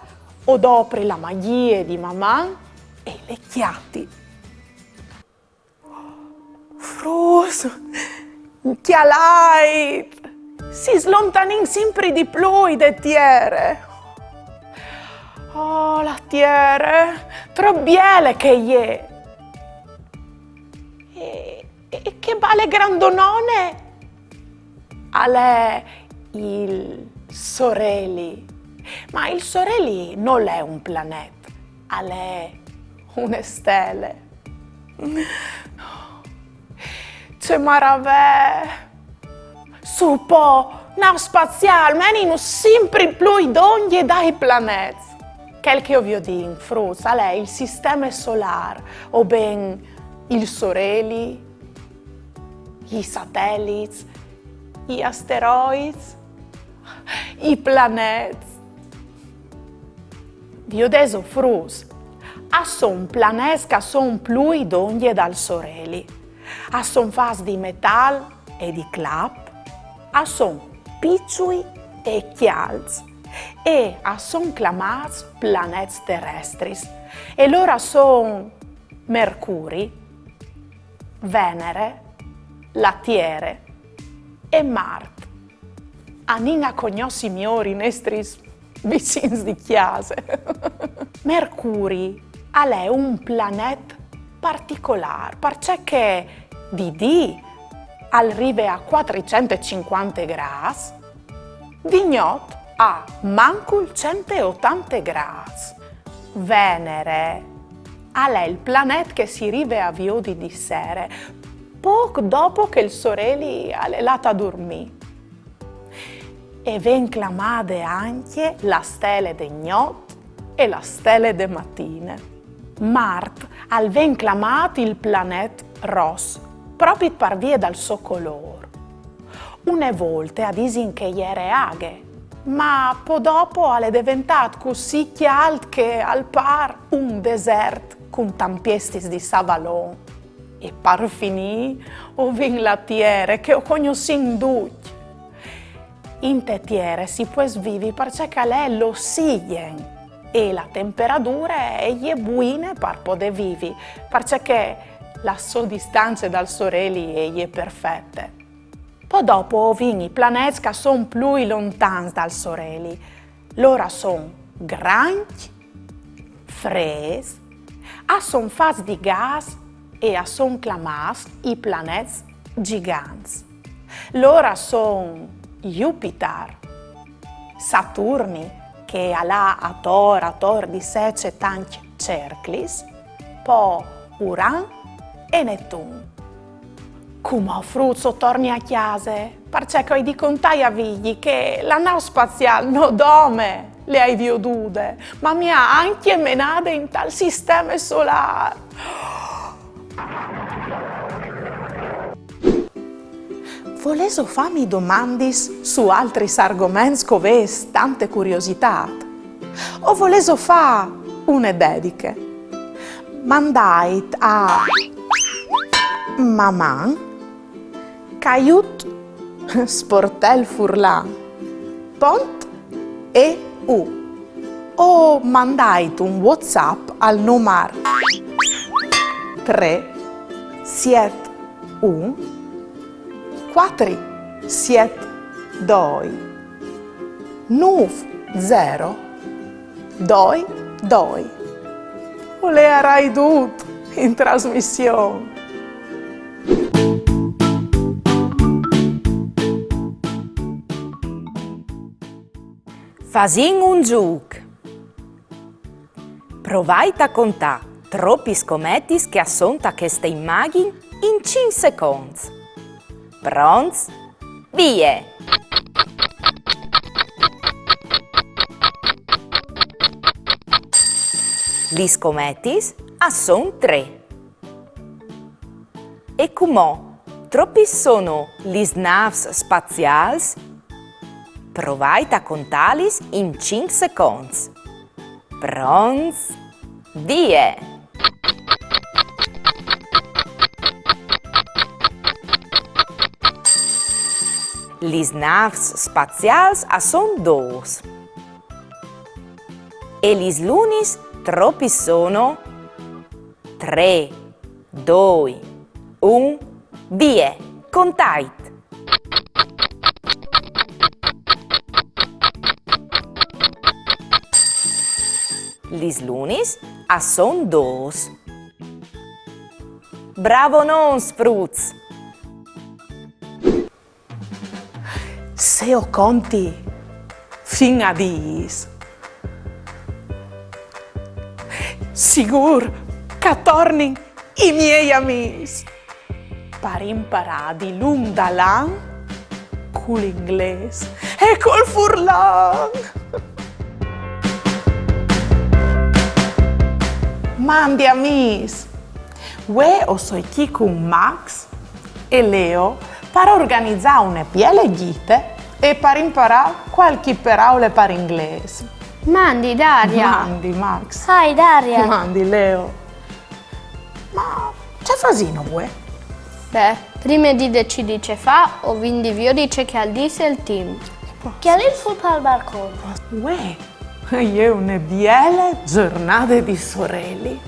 o dopri la magjie di Maman e le cjati. Fruts, cjalait! Si slontanìn simpri di plui de tiere. Oh, la tiere, trop biele che e je! E, e chê bale grandonone al è il soreli. Ma il soreli nol è un planet, al è une stele. Ce maravee! Su po, nâf spaziâl, menìnus simpri plui dongje dai planets. Chel che o viodìn, fruts, al è il sisteme solâr, o ben il soreli, i satelits, i asteroits, i planets. Viodêso, fruts, a son planets che a son plui dongje dal soreli. A son fats di metâl e di clap, a son piçui e cjalts e a son clamâts planets terestris. E lôr a son Mercuri, Venere, la Tiere e Mart. Anìn a cognossi miôr i nestris vicins di cjase. Mercuri al è un planet particolâr, parcè che di dì al rive a cuatricent e cincuante grâts, di gnot a mancul cent e otante grâts. Venere al è il planet che si rive a viodi di sere, pôc dopo che il soreli al è lât a durmî. E ven clamade ancje la stele de gnot e la stele de matine. Mart al ven clamât il planet ros, propit par vie dal so colôr. Une volte a disin che e jere aghe, ma po dopo al è deventât cussì cjalt che al pâr un desert cun tampiestis di savalon. E par finî, o vin la tiere che o cognossìn ducj. Inte tiere si pues vivi parcè che al è l'ossighen e la temperadure e je buine par podê vivi, parcè che la sô distance dal soreli e je perfete. Po dopo o vin i planets che a son plui lontans dal soreli. Lôr a son grancj, frêts, a son fats di gas e a son clamâts i planets gigants. Lôr a son Jupiter, Saturni, che al à ator, ator di se cetancj cerclis, po Uran e Netun. Cumò fruts o torni a cjase, parcè che o ai di contâi a Vigji che la nâf spaziâl no dome le ai viodude, ma mi à ancje menade intal sisteme solâr. Volêso fâmi domandis su altris argoments che o vês tante curiositât? O volêso fâ une dediche? Mandait a maman caiut sportel furlan pont e u o mandait un WhatsApp al numar trê siet un cuatri siet doi nûf zero doi doi. O leiarai dut in trasmission. Fasìn un zûc. Provait a contâ tropis cometis che a son ta cheste imagjin in cinc seconts. Pronts? Vie! Lis cometis a son trê. E cumò, tropis sono lis nâfs spaziâls? Provait a contâlis in cinc seconts. Pronts? Vie! Lis nâfs spaziâls a son dôs. E lis lunis tropis sono? Trê, doi, un, vie! Contait! Lis lunis a son dôs. Bravonons, fruts! Se o conti fin a dîs, sigûr che a tornin i miei amîs par imparâ dilunc dal an cul inglês e cul furlan. Mandi amîs! Vuê o soi chi cun Max e Leo par organizâ une biele gjite e par imparâ cualchi peraule par inglês. Mandi, Daria. Mandi, Max. Hi, Daria. Mandi, Leo. Ma ce fasìno vuê? Beh, prime di decidi ce fâ, o vin di viodi ce che al dîs il timp. Che al info pal barcon. Vuê e je une biele zornade di soreli.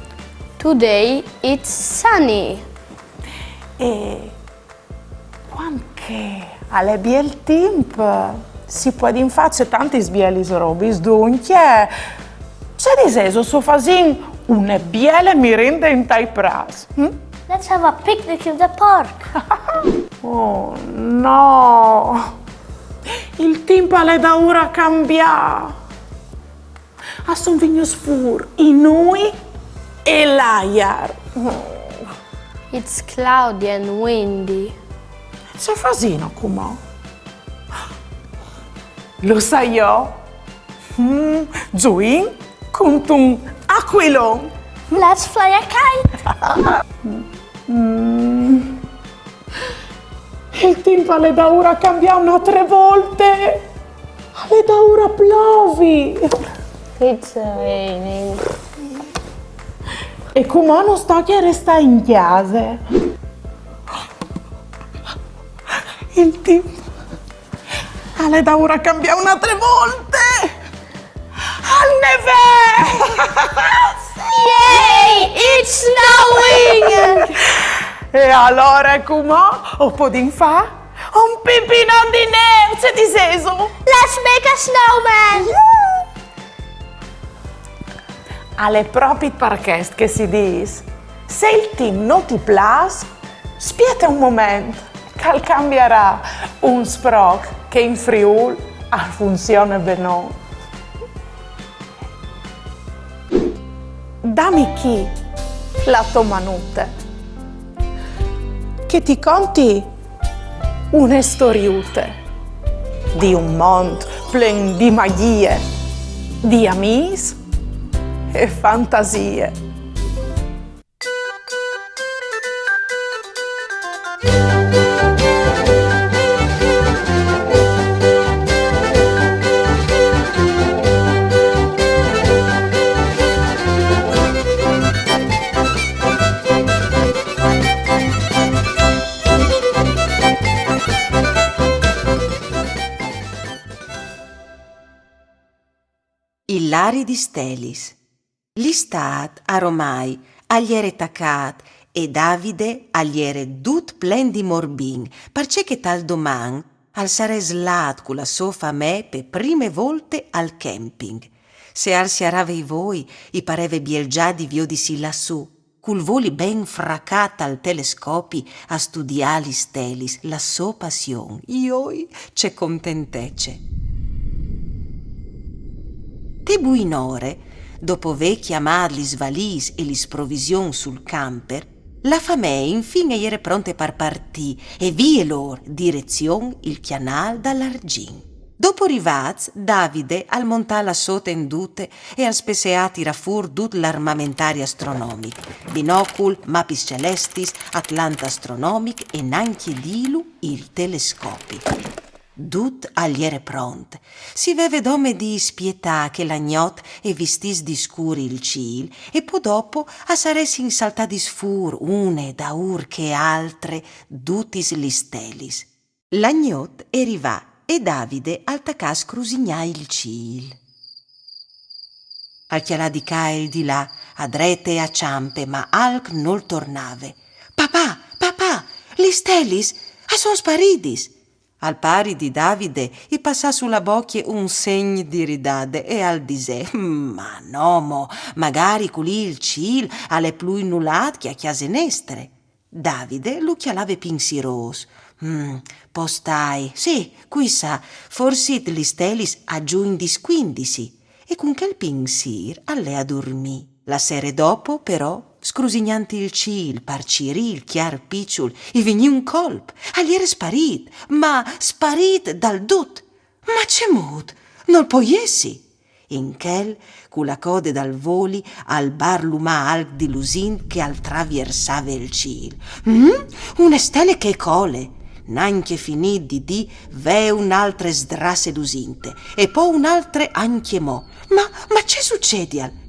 Today it's sunny. E cuant che al è biel timp, si puedin fâ cetantis bielis robis, duncje, ce disêso se o fasìn une biele mirinde intai prâts? Hm? Let's have a picnic in the park. Oh, no! Il timp al è daûr a cambiâ. A son vignûts fûr i nûi e l'aiar. It's cloudy and windy. Ce fasìno cumò? Lu sai jo. Mm, zuìn cuntun acuilon. Let's fly a kite. Mm. Il timp al è daûr a cambiâ une altre volte. Al è daûr a plovi. It's raining. E cumò nus tocje restâ in cjase. Il timp al è daûr a cambiâ une altre volte. Al nevee! Yay! It's snowing! E alore cumò o podìn fâ un pipinon di nêf, ce disêso? Let's make a snowman! Al è propit par chest che si dîs: se il timp no ti plâs, spiete un moment, che al cambiarà. Un sproc che in Friûl al funzione benon. Dami chi la tô manute, che ti conti une storiute di un mont plen di magjie, di amîs e fantasie. Il lari di stelis. L'istât, aromai, al jere tacât e Davide al jere dut plen di morbin, parcè che tal doman al sarès lât cu la sô famee pe prime volte al camping. Se al sierave i voi, i pareve biel za di viodisi lassù, cul voli ben fracât al telescopi a studiâ lis stelis, la sô passion. Joi, ce contentece! Te buinore, dopo vê cjamât lis valîs e lis provisions sul camper, la famee infin e jere pronte par partî e vie lôr, direzion il cjanâl dal Argjin. Dopo rivâts, Davide al montà la sô tendute e al spesseà a tirâ fûr dut l'armamentari astronomic: binocul, mapis celestis, atlant astronomic e nancje dîlu il telescopi. Dut al jere pront. Si veve dome di spietâ che la gnot e vistìs di scûr il cîl e po dopo a saressin saltadis fûr une daûr chê altre dutis lis stelis. La gnot e rivà e Davide al tacà a scrusignâ il cîl. Al cjalà di ca e di là, a drete e a çampe, ma alc nol tornave. Papà, papà, lis stelis a son sparidis! Al pari di Davide i passà su la bocje un segn di ridade e al disè: Ma no mo, magari culì il cîl al è plui nulât che a cjase nestre. Davide lu cjalave pinsirôs. Mm, po stai, sì, cui sa, forsit lis stelis a zuin di scuindisi. E cun chel pinsîr al lè a durmî. La sere dopo, però, scrusignant il cîl par cirî il cjar piçul, i vignì un colp. Al jere sparît, ma sparît dal dut. Ma cemût? Nol pò jessi! In chel, cu la code dal voli, al barlumà alc di lusint che al traviersave il cîl. Mm? Une stele che e cole! Nancje finît di dî, ve une altre sdrasse lusinte, e po une altre ancjemò. Ma, ma ce sucedial?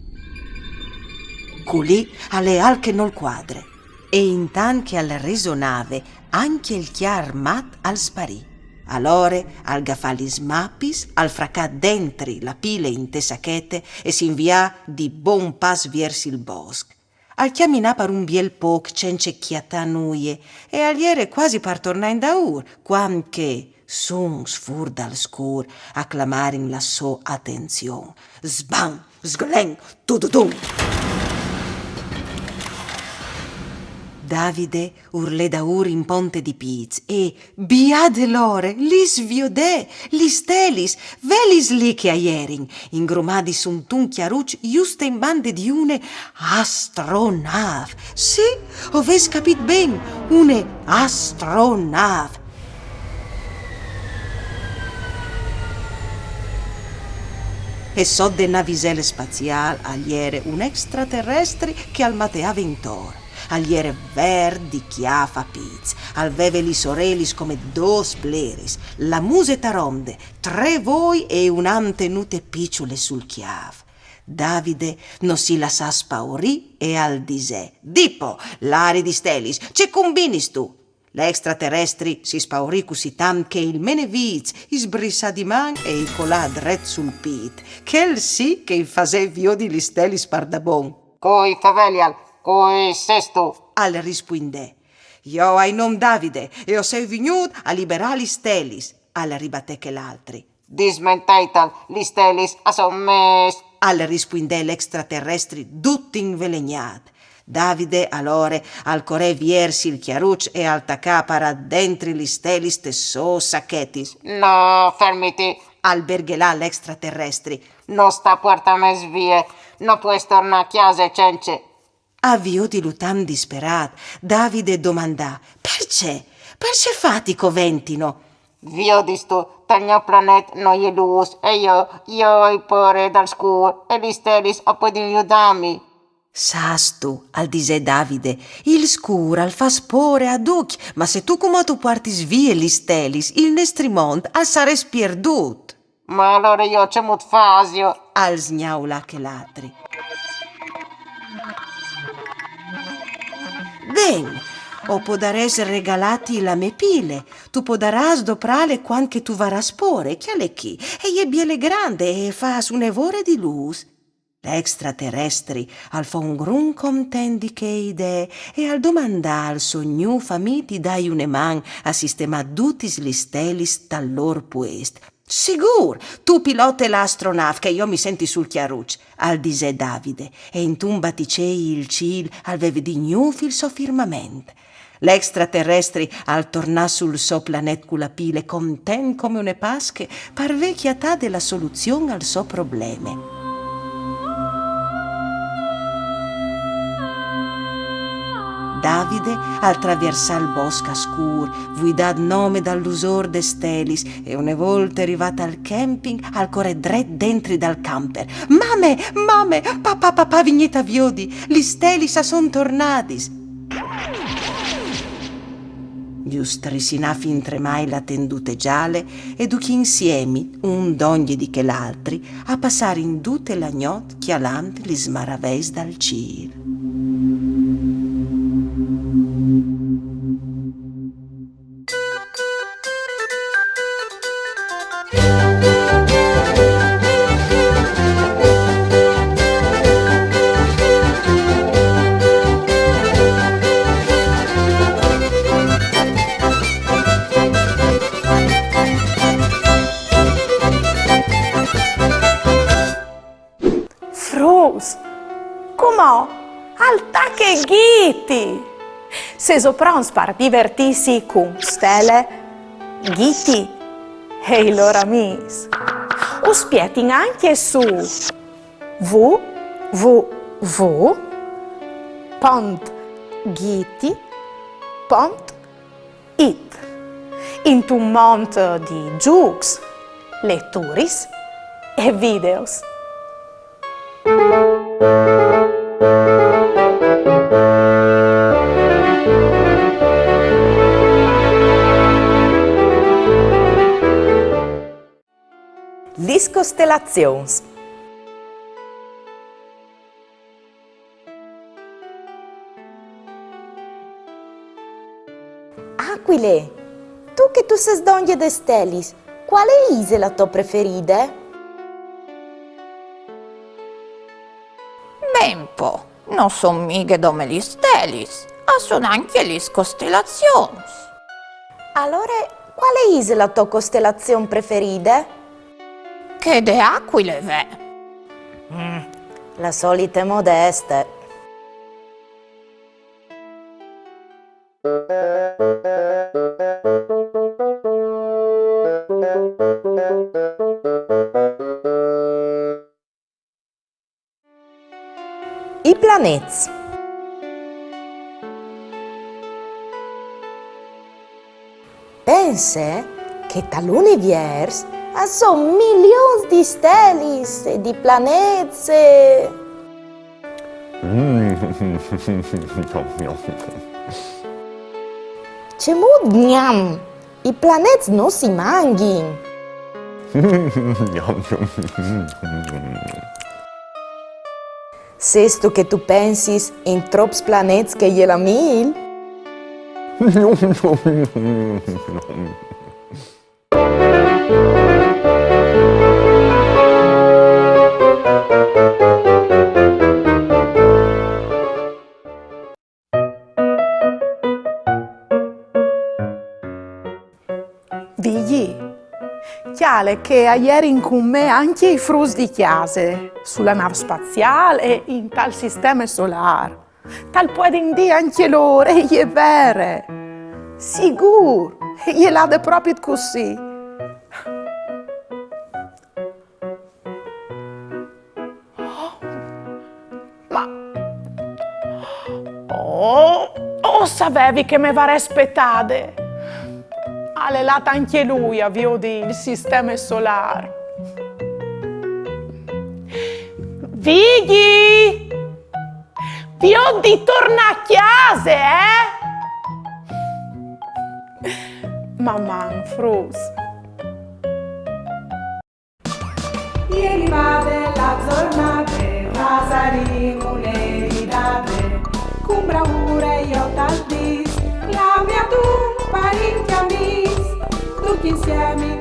Culì al è alc che nol cuadre. E intant che al resonave, ancje il cjar mat al sparì. Alore al gafà lis mapis, al fracà dentri la pile inte sachete e si invià di bon pas viers il bosc. Al cjaminà par un biel pôc cence cjatâ nuie e al jere cuasi par tornâ indaûr, cuant che suns fûr dal scûr a clamarin la sô atenzion. Sban, sglen, tududum! Davide ur lè daûr in ponte di pîts e, biadelore, lis viodè, lis stelis, velis li che a jerin, ingrumadis suntun cjaruç juste in bande di une astronâf. Sì, o vês capît ben, une astronâf. E sot de navisele spaziâl al jere un extraterestri che al mateave intor. Al jere vert di cjâf a pîts, al veve lis orelis come dôs bleris, la muse taronde, trê voi e une antenute piçule sul cjâf. Davide no si lassà spaurì e al disè: «Di po, lari di stelis, ce cumbinistu?» L'extraterestri si spaurì cussì tant che il menevîts i sbrissà di man e i colà dret sul pît. Chel sì che i fasè viodi lis stelis pardabon. «Cui fevelial, cui sêstu?» al rispuindè. «Jo o ai nom Davide e o soi vignût a liberâ lis stelis», al ribatè chel altri. «Dismenteital, lis stelis a son mês», al rispuindè l'extraterestri dut invelegnât. Davide alore al corè viers il cjaruç e al tacà a parâ dentri lis stelis tes sôs sachetis. «No, fermiti», al berghelà l'extraterestri. «No sta puartâmes vie, no pues tornâ a cjase cence». A viodilu tant disperât, Davide domandà: «Parcè? Parcè fâti coventino?» «Viodistu, tal gno planet no je lûs, e jo, jo o ai pôre dal scûr, e lis stelis a puedin judâmi». «Sâstu», al disè Davide, «il scûr al fâs pôre a ducj, ma se tu cumò tu puartis vie lis stelis, il nestri mont al sarès pierdût». «Ma alore jo cemût fasio?» al sgnaulà chel altri. «Ben, o podarès regalâti la mê pile, tu podarâs doprâle cuant che tu varâs pôre, cjale chi, e je biele grande e e fâs une vore di lûs». L'extraterestri al fo un grum content di chê idee e al domandà al so gnûf amì di dâi une man a sistemâ dutis lis stelis tal lôr puest. «Sigûr, tu pilote la astronâf che jo mi senti sul cjaruç», al disè Davide, e intun baticei il cîl al veve di gnûf il so firmament. L'extraterestri al tornà sul so planet cu la pile, content come une Pasche, par vê cjatade la soluzion al so probleme. Davide al traviersà il bosc a scûr, vuidât nome dal lusôr des stelis, e une volte rivât al camping, al corè dret dentri dal camper. «Mame, mame, papà, papà, vignît a viodi, lis stelis a son tornadis!» Ju strissinà fintremai la tendute zale e ducj insiemi, un dongje di chel altri, a passarin dute la gnot cjalant lis maraveis dal cîl. Fruts, cumò al tache Ghiti! Sêso pronts par divertîsi cun Stele, Ghiti e i lôr amîs? Us spietin ancje su w w w pont ghiti pont it, intun mont di zûcs, leturis e videos. Lis costelazions. Acuile, tu che tu sês dongje des stelis, cuale ise la tô preferide? Ben po, no son mighe dome lis stelis, a son ancje lis costelazions. Alore, cuale ise la tô costelazion preferide? Chê de Acuile, ve. Mm, la solite modeste. I planets. Pense che tal univiers a son milions di stelis e di planets e... Mm. Cemût gnam! I planets no si mangjin! Gnam, gnam. Sêstu che tu pensis in trops planets che je la mîl? Vigji, cjale che a jerin cun me ancje i fruts di cjase, su la nâf spaziâl e intal sisteme solâr. Tal puedin dî ancje lôr, e je vere. Sigûr, e je lade propit cussì. Ma... Oh, o savevi che me varès spetade. Al è lât ancje lui a viodi il sisteme solâr. Vigji! Viôt di tornâ a cjase, eh? Maman, fruts. E rivade la zornade, vasarìn une ridade, cun braure jo tal dîs, clame adun parint e amîs, ducj insiemi